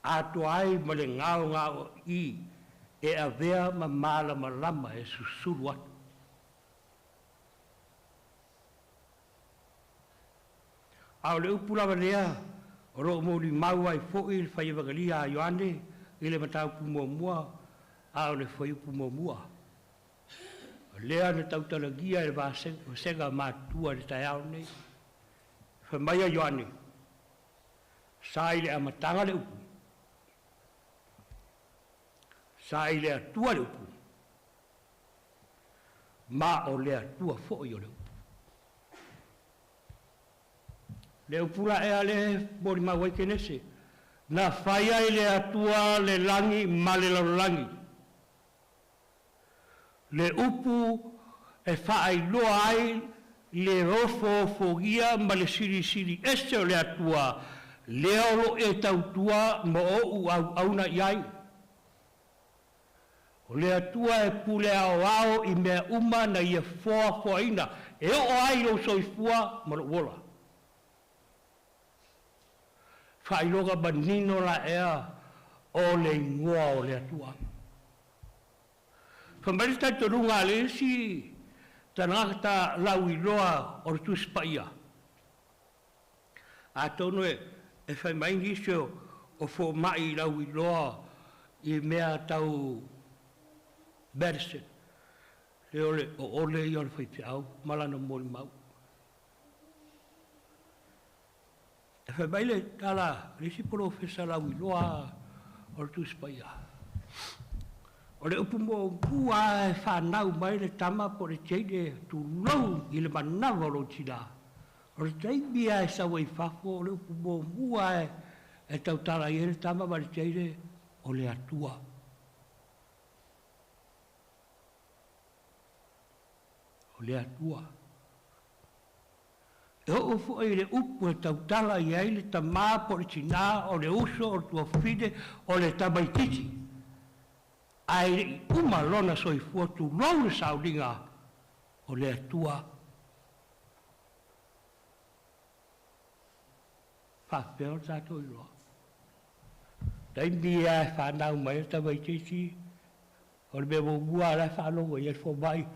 Atoa ai ma le gaogaoa'i e avea ma malamalama e susulu atu. A o le upu lava lea o loo molimau ai fo'i le fai Evagalia a Ioane i le mataupu muamua a o le fuaiupu muamua. O lea na tautalagia e le vasega matutua i le taeao nei. Fai mai a Ioane, sa i le amataga le upu, sa i le Atua le upu, ma o le Atua foi o le upu. Le upu la ea le molimau ai Kenese, na faia i le Atua le lagi ma le lalolagi. Le upu e faailoa ai le ofoofogia ma le silisili ese o le Atua, lea o lo e tautua ma o'u auauna i ai. O le Atua e pule aoao i mea uma na ia foafoaina, e oo ai lou soifua ma lo'u ola. Faailoga manino la ea o le igoa o le Atua. Fai mai le talitonuga a le isi tagata lauiloa o le Tusi Paia, atonu e fai mai nisi o fomai lauiloa i mea tau medicine, le o le oole ia o le faifeau ma lana molimau. E fai mai le tala a le isi polofesa lauiloa o le Tusi Paia, o le upu muamua lava e fanau mai le tama po o le teine, tulou, i le manava o lona tina, o le taimi lava e sau ai i fafo, o le upu muamua lava e tautala i ai le tama ma le teine, o le Atua. O le Atua. E oo foi i le upu e tautala i ai le tamā po o le tinā, o le uso, o le tuafafine, o le tamaitiiti, ae le i uma lona soifua, tulou le sauniga, o le Atua. Faapefea ona tatou iloa? Taimi lava e fanau mai ai le tamaitiiti, o le mea muamua lava la e faalogo i ai le fomai,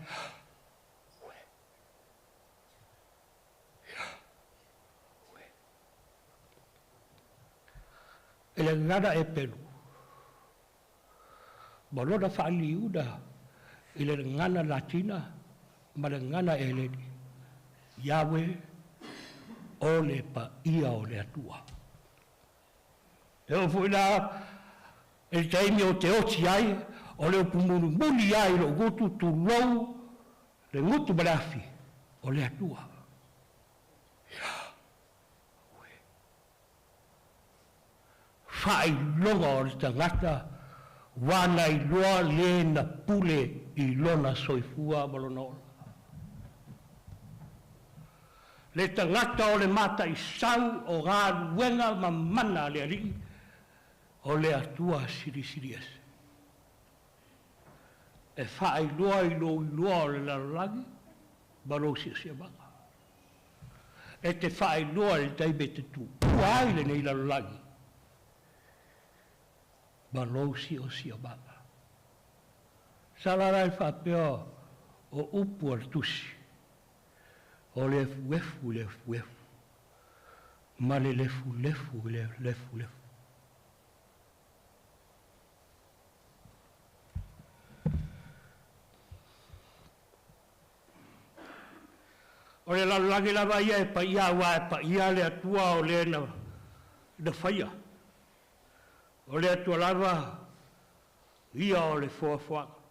i le gagana Eperu, ma lona faaliliuga i le gagana Latina ma le gagana Eleni, Yahweh, o le paia o le Atua. E oo foi la i le taimi ou te oti ai, o le upu mulimuli lava i lou gutu, tulou le gutu ma le afi, o le Atua. Yahweh. Faailoga o le tagata ua na iloa le na pule i lona soifua ma lona ola. Le tagata o le mataisau o galuega ma mana a le Alii, o le Atua Silisili Ese. E faailoa i lou iloa o le lalolagi ma lou siosiomanga. E te faailoa i le taimi e te tuua ai lenei lalolagi ma lou siosiomaga. Sala la e faapea o upu a le Tusi, o le efuefu i le efuefu, ma le lefulefu i le lefulefu. O le lalolagi lava ia e paia, aua e paia le Atua o le na faia. O le Atua lava ia o le foafoaga.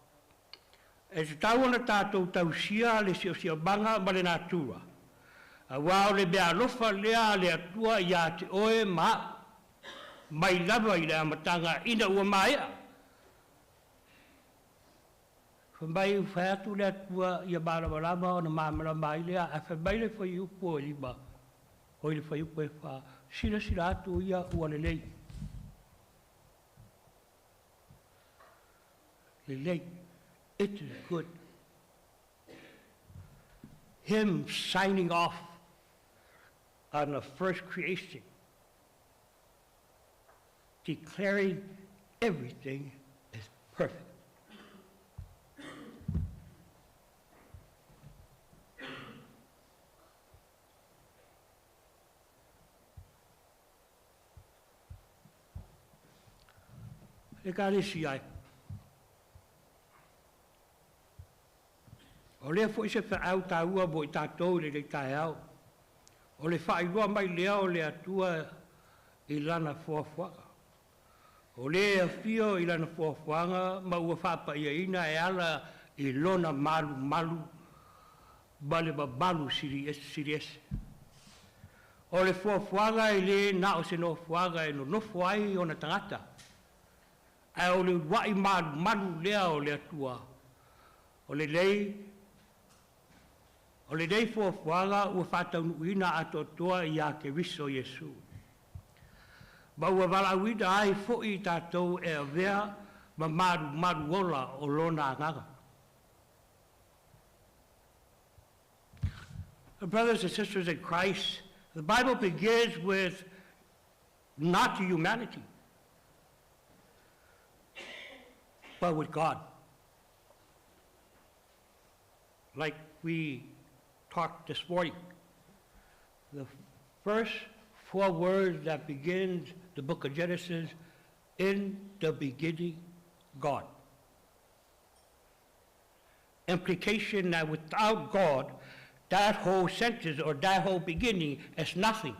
E tatau ona tatou tausia le siosiomaga ma le natura, aua o le meaalofa lea a le Atua ia te oe ma a'u, mai lava i le amataga ina ua mae'a. Fai mai ua fai atu le Atua ia malamalama ona malamalama ai lea, ae fai mai le fuaiupu e 5, oi le fuaiupu e 4, silasila atu ia ua lelei. Lelei. It is good. Him signing off on the first creation, declaring everything is perfect. Ekalesia ai. O lea foi se feau taua mo i tatou i lenei taeao. O le faailoa mai lea o le Atua i lana foafoaga. O le afio i lana foafoaga ma ua faapaiaina e ala i lona malumalu ma le mamalu sili ese. O le foafoaga e le na o se nofoaga e nonofo ai ona tagata, ae o le uluai malumalu lea o le Atua. O lenei foafoaga ua faataunuuina atoatoa ia Keriso Iesu. Ma ua valaauina ai foi tatou e avea ma malumalu ola o lona agaga. Brothers and sisters in Christ, the Bible begins with not humanity, but with God. Like we talked this morning, the first four words that begins the book of Genesis, in the beginning, God. Implication that without God, that whole sentence or that whole beginning is nothing.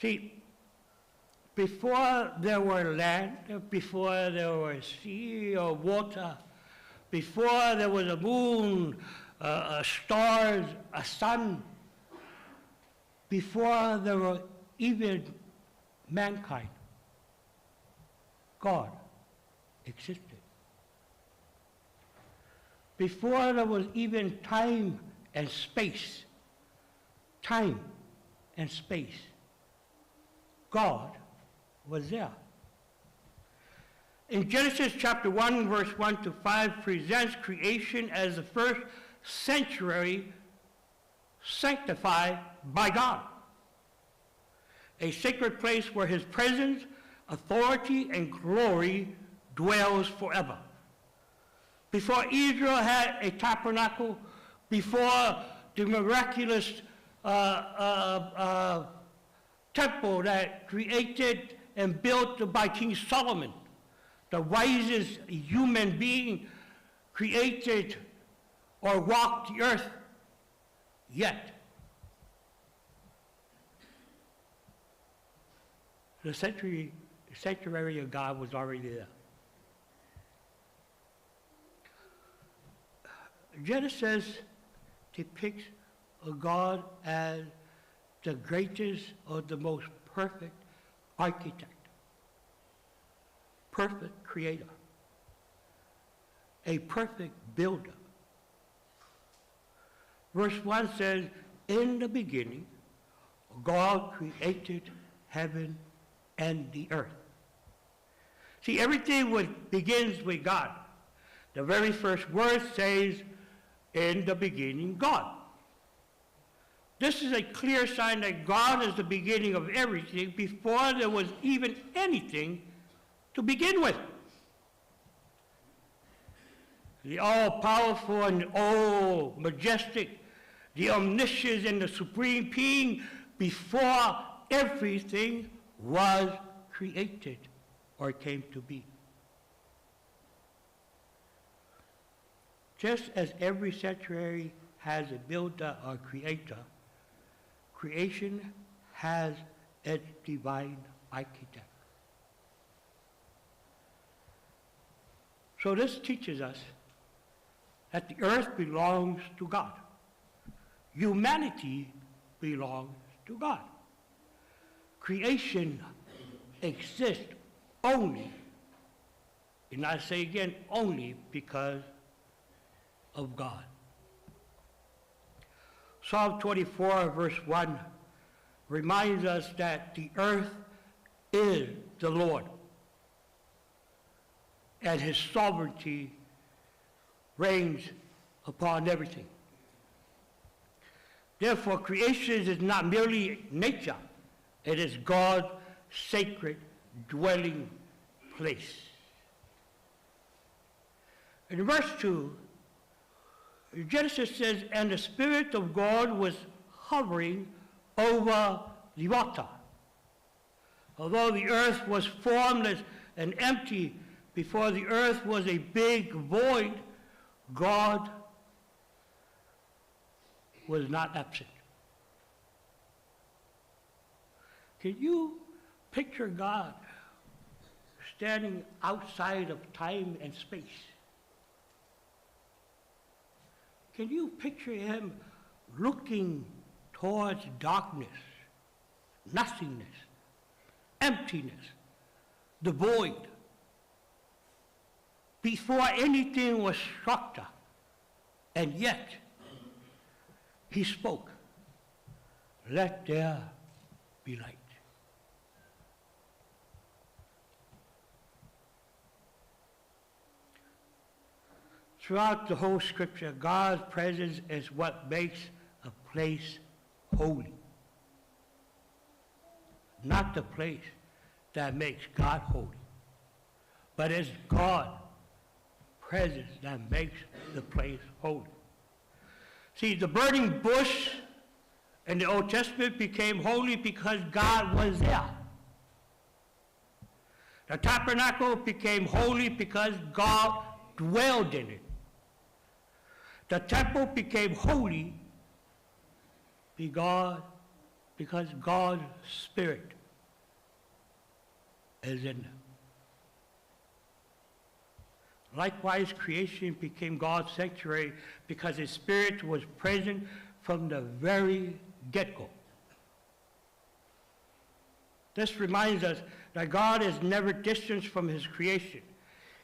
See, before there were land, before there were sea or water, before there was a moon, stars, a sun, before there were even mankind, God existed. Before there was even time and space, time and space, God was there. In Genesis chapter 1, verse 1 to 5, presents creation as the first sanctuary sanctified by God. A sacred place where his presence, authority, and glory dwells forever. Before Israel had a tabernacle, before the miraculous temple that created and built by King Solomon, the wisest human being created or walked the earth yet. The sanctuary of God was already there. Genesis depicts a God as the greatest or the most perfect architect, perfect creator, a perfect builder. Verse 1 says, in the beginning, God created heaven and the earth. See, everything begins with God. The very first word says, in the beginning, God. This is a clear sign that God is the beginning of everything before there was even anything to begin with. The all-powerful and all-majestic, the omniscient and the supreme being, before everything was created or came to be. Just as every sanctuary has a builder or creator, creation has its divine architect. So this teaches us that the earth belongs to God. Humanity belongs to God. Creation exists only, and I say again, only because of God. Psalm 24, verse 1 reminds us that the earth is the Lord, and his sovereignty reigns upon everything. Therefore, creation is not merely nature, it is God's sacred dwelling place. In verse 2, Genesis says, and the Spirit of God was hovering over the water. Although the earth was formless and empty, before the earth was a big void, God was not absent. Can you picture God standing outside of time and space? Can you picture him looking towards darkness, nothingness, emptiness, the void, before anything was structured, and yet he spoke, let there be light. Throughout the whole scripture, God's presence is what makes a place holy. Not the place that makes God holy. But it's God's presence that makes the place holy. See, the burning bush in the Old Testament became holy because God was there. The tabernacle became holy because God dwelled in it. The temple became holy because God's Spirit is in them. Likewise, creation became God's sanctuary because His Spirit was present from the very get-go. This reminds us that God is never distant from His creation.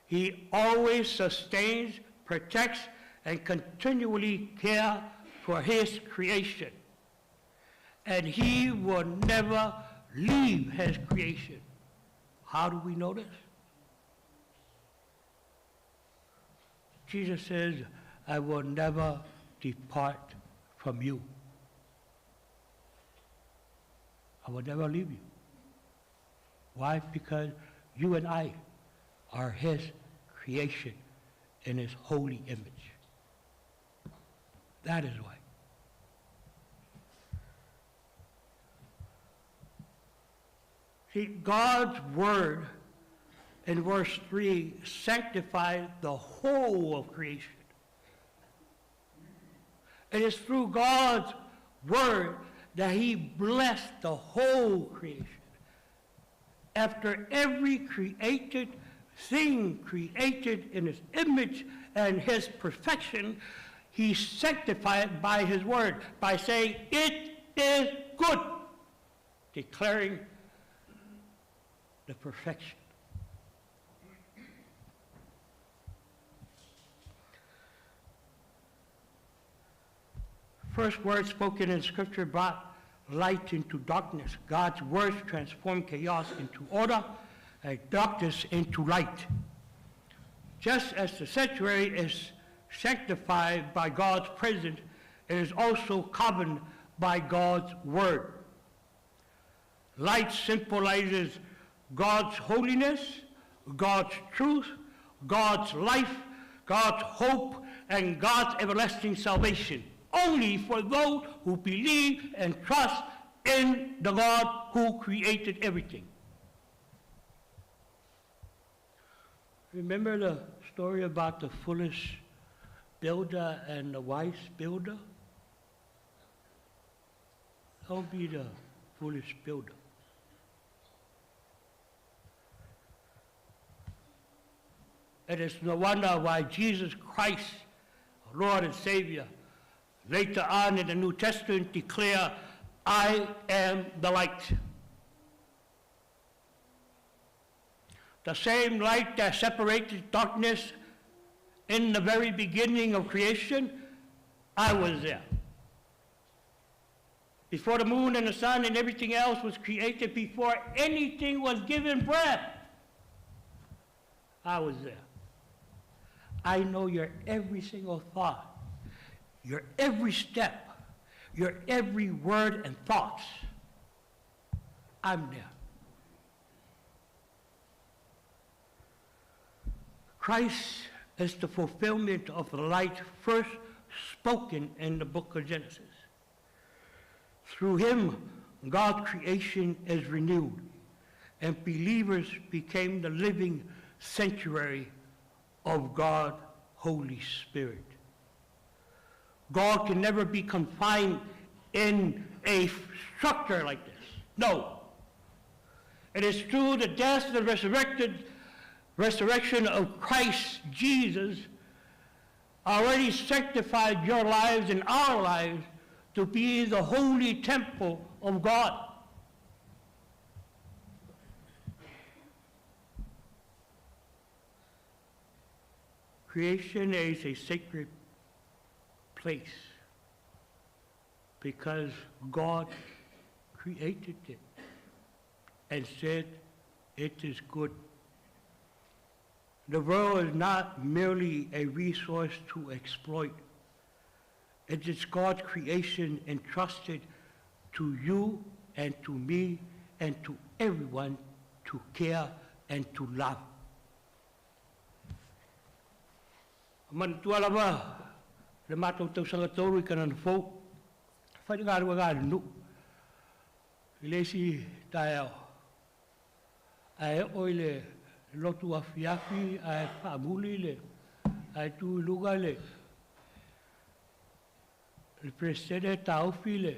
He always sustains, protects, and continually cares for His creation. And He will never leave His creation. How do we know this? Jesus says, I will never depart from you. I will never leave you. Why? Because you and I are His creation in His holy image. That is why. See, God's word in verse 3 sanctified the whole of creation. It is through God's word that He blessed the whole creation. After every created thing created in His image and His perfection, He sanctified it by His word, by saying, it is good, declaring the perfection. First word spoken in Scripture brought light into darkness. God's words transformed chaos into order and darkness into light. Just as the sanctuary is sanctified by God's presence, it is also covered by God's word. Light symbolizes God's holiness, God's truth, God's life, God's hope, and God's everlasting salvation. Only for those who believe and trust in the God who created everything. Remember the story about the foolish builder and the wise builder? Don't be the foolish builder. It is no wonder why Jesus Christ, our Lord and Savior, later on in the New Testament declare, I am the light. The same light that separated darkness in the very beginning of creation, I was there. Before the moon and the sun and everything else was created, before anything was given breath, I was there. I know your every single thought, your every step, your every word and thoughts. I'm there. Christ is the fulfillment of the light first spoken in the book of Genesis. Through him, God's creation is renewed, and believers became the living sanctuary of God's Holy Spirit. God can never be confined in a structure like this. No. It is through the death and the resurrection of Christ Jesus already sanctified your lives and our lives to be the holy temple of God. Creation is a sacred place because God created it and said it is good. The world is not merely a resource to exploit. It is God's creation entrusted to you and to me and to everyone to care and to love. Manatua lava le matou tausaga tolu i Kanana Fou, fai le galuega a le nuu i le isi taeao, ae oo i le lotu afiafi ae faamuli le, ae tu i luga le Peresetene taofi le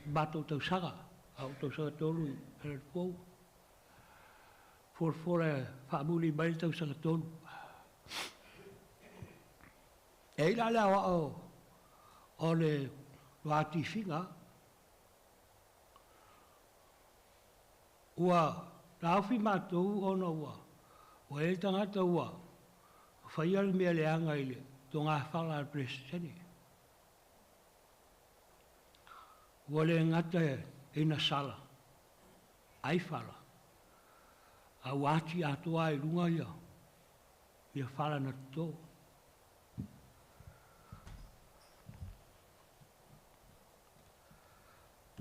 matou tausaga, a o tausaga tolu i Kanana Fou, folafola e faamuli mai le tausaga tolu. E i la le aoao o le toatifiga, ua taofi matou ona ua i ai le tagata ua faia le mea leaga i le togafala a le Peresetene. Ua le gata ina sala ai fala, a ua ati atoa ai i luga ia fala na toto.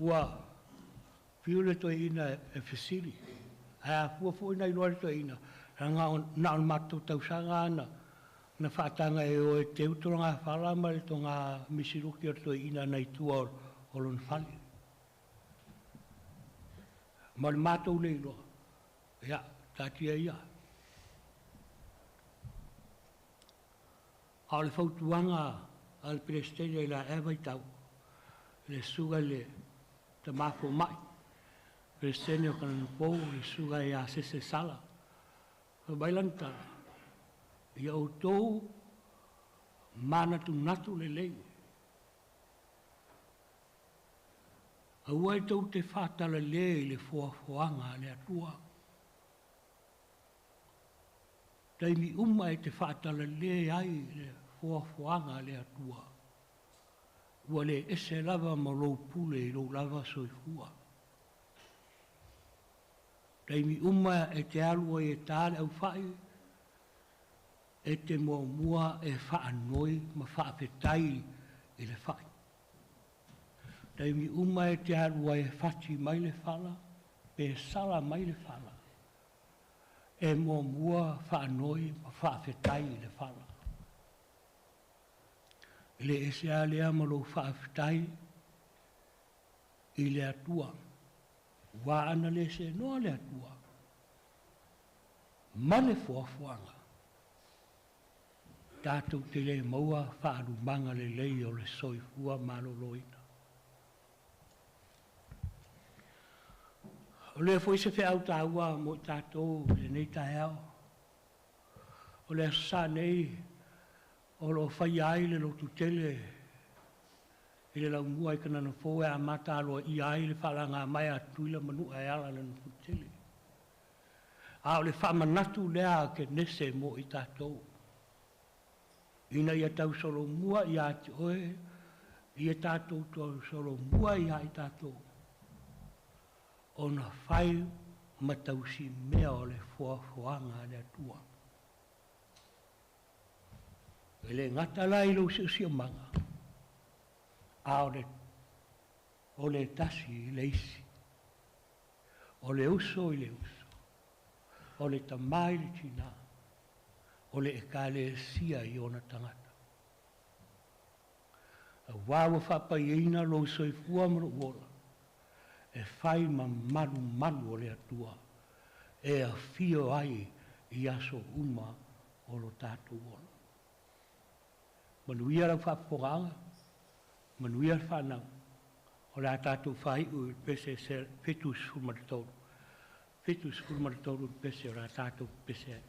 Ua fiu le toeaina e fesili, ae afua foi na iloa e le toeaina, leaga na o le matou tausaga lava na faataga e o e teu togafala ma le toga misiluki o le toeaina nai tua o lona fale. Ma le matou le iloa, ia, taatia ia. A o le fautuaga a le Peresetene i la ea vaitau, le susuga i le Tama Fomai, Peresetene o Kanana Fou, le susuga ia Sese Sala, fai mai lana tala, ia outou manatunatu lelei, aua e tou te faatalale i le foafoaga a le Atua. Taimi uma e te faatalale ai i le foafoaga a le Atua, ua le ese lava ma lou pule i lou lava soifua. Taimi uma e te alu ai e ta le aufai, e te muamua e faanoi ma faafetai i le fai. Taimi uma e te alu ai e fati mai le fala, pe sala mai le fala, e muamua faanoi ma faafetai i le fala. E le ese lava lea ma lou faafetai i le Atua, ua ana le seenoa le Atua ma le foafoaga, tatou te le maua faalumaga lelei o le soifua maloloina. O lea foi se feau taua mo i tatou i lenei taeao. O le Aso Sa nei o lo o faia ai le lotu tele i le laumua i Kanana Fou e amata aloaia ai le faalaga mai a Tutuila ma Manua e ala i lana Fonotele. A o le faamanatu lea a Kenese mo i tatou, ina ia tausolomua ia te oe, ia tatou tausolomua ia i tatou, ona fai ma tausimea o le foafoaga a le Atua. E le gata la i lou siosiomaga, a o le tasi i le isi, o le uso i le uso, o le tama i le tina, o le ekalesia i ona tagata. Auā ua faapaiaina lou soifua ma lou ola, e fai ma malumalu o le Atua, e afio ai i aso uma o lo tatou ola. Manuia lau faafofogaaga, manuia le fanau, o le a tatou faaiu i le pese 73. 73 le pese o le a tatou pese ai.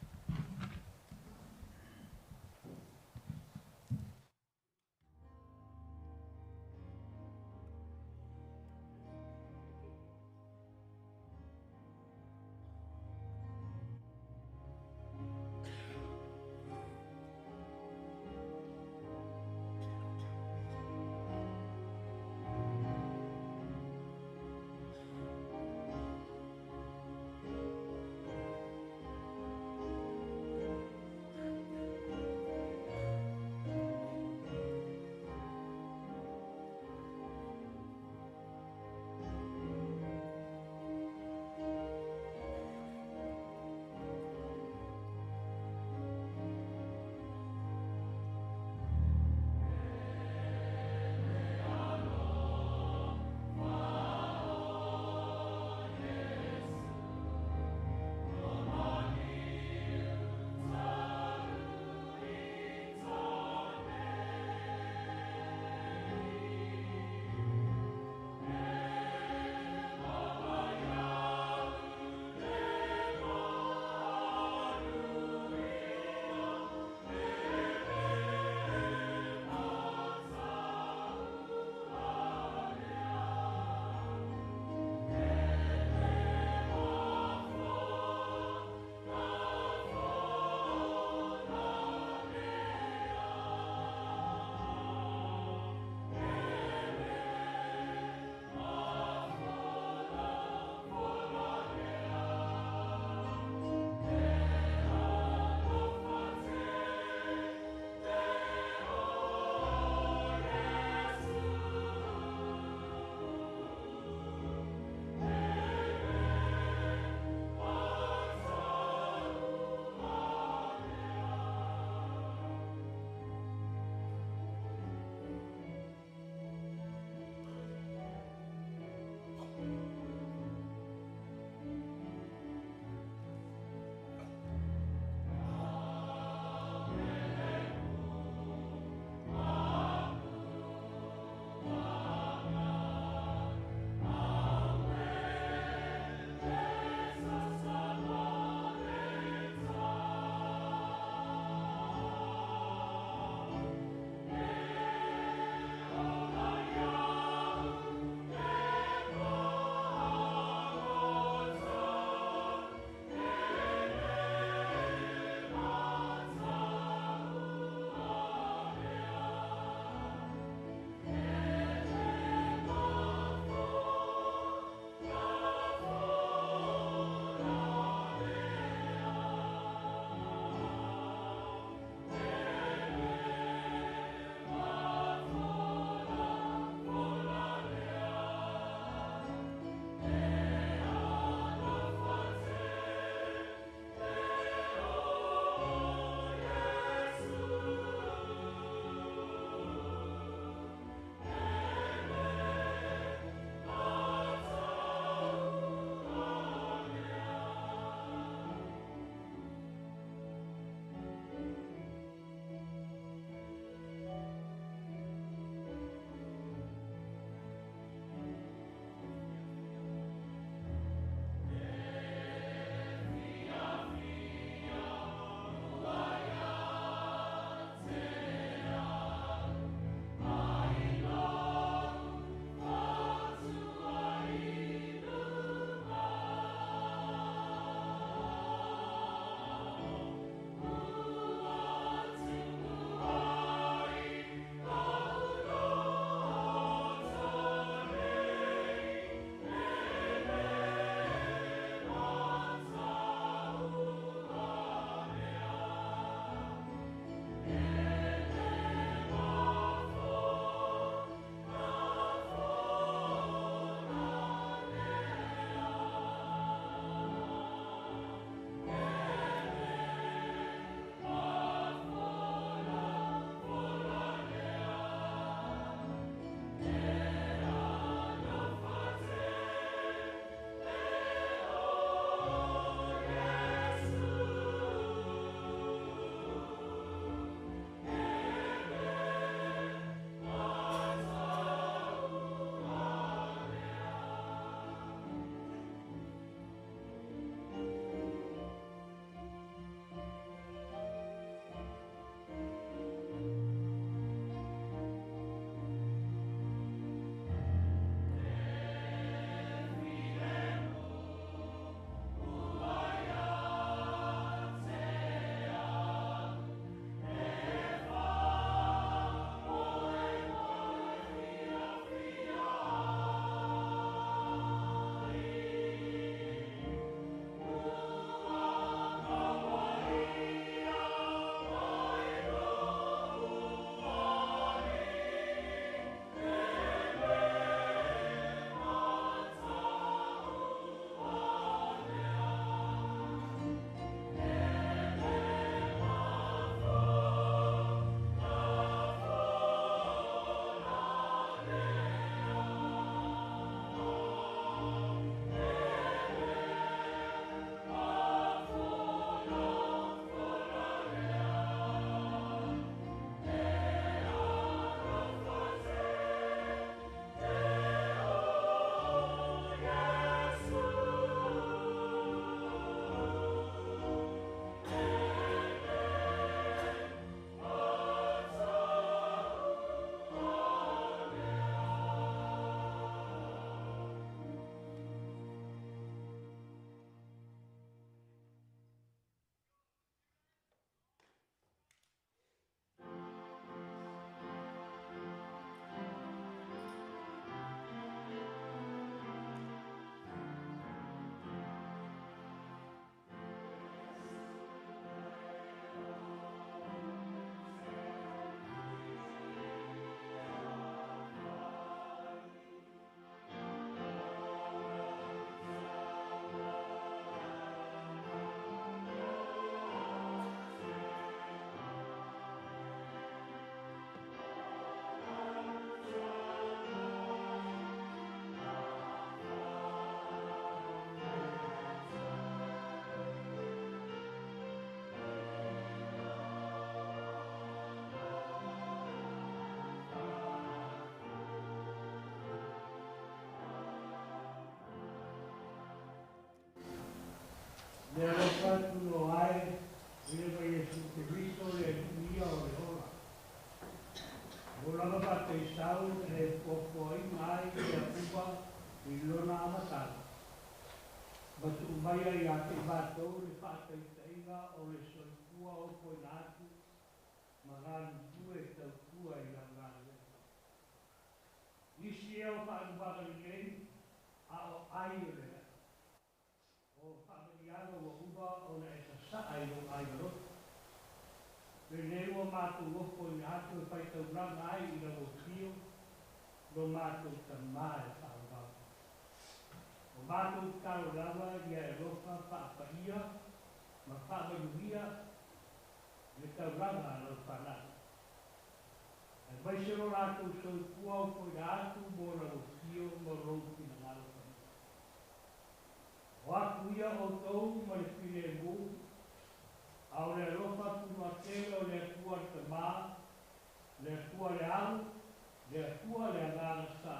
Le alofa tunoa ae i le ma Iesu Keriso le Alii ia o le ola. Ua lava faataisau e puapuaina ai le Atua i lona amataga, ma tuu maia ia te i matou le faataitaiga o le soifua ofoina atu ma galulue e tautua i lau galuega. Nisi ea o faalumaga lelei, a o ai o le a'a. O faamanuiaga ua uma ona e sasaa i lou aiga loto. Lenei ua matou ofoina atu e faitaulaga ai i lau afio lo matou Tamā e faavavau. O matou tatalo lava ia e alofa faapaia ma faamanuia le taulaga a lau fanau, aemaise lo latou soifua ofoina atu mo lau afio ma lou finagalo paia. O aku ia outou ma le filemu, a o le alofa tunoatele o le Atua le Tamā, le Atua le Alo, le Atua le Agaga Sa,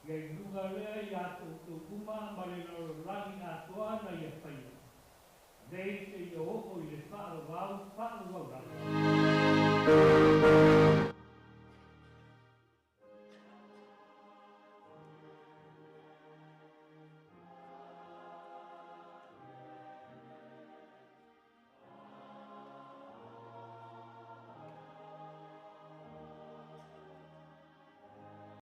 ia i luga lea iā toutou uma ma le lalolagi atoa na ia faia, nei seia oo i le faavavau faavavau lava.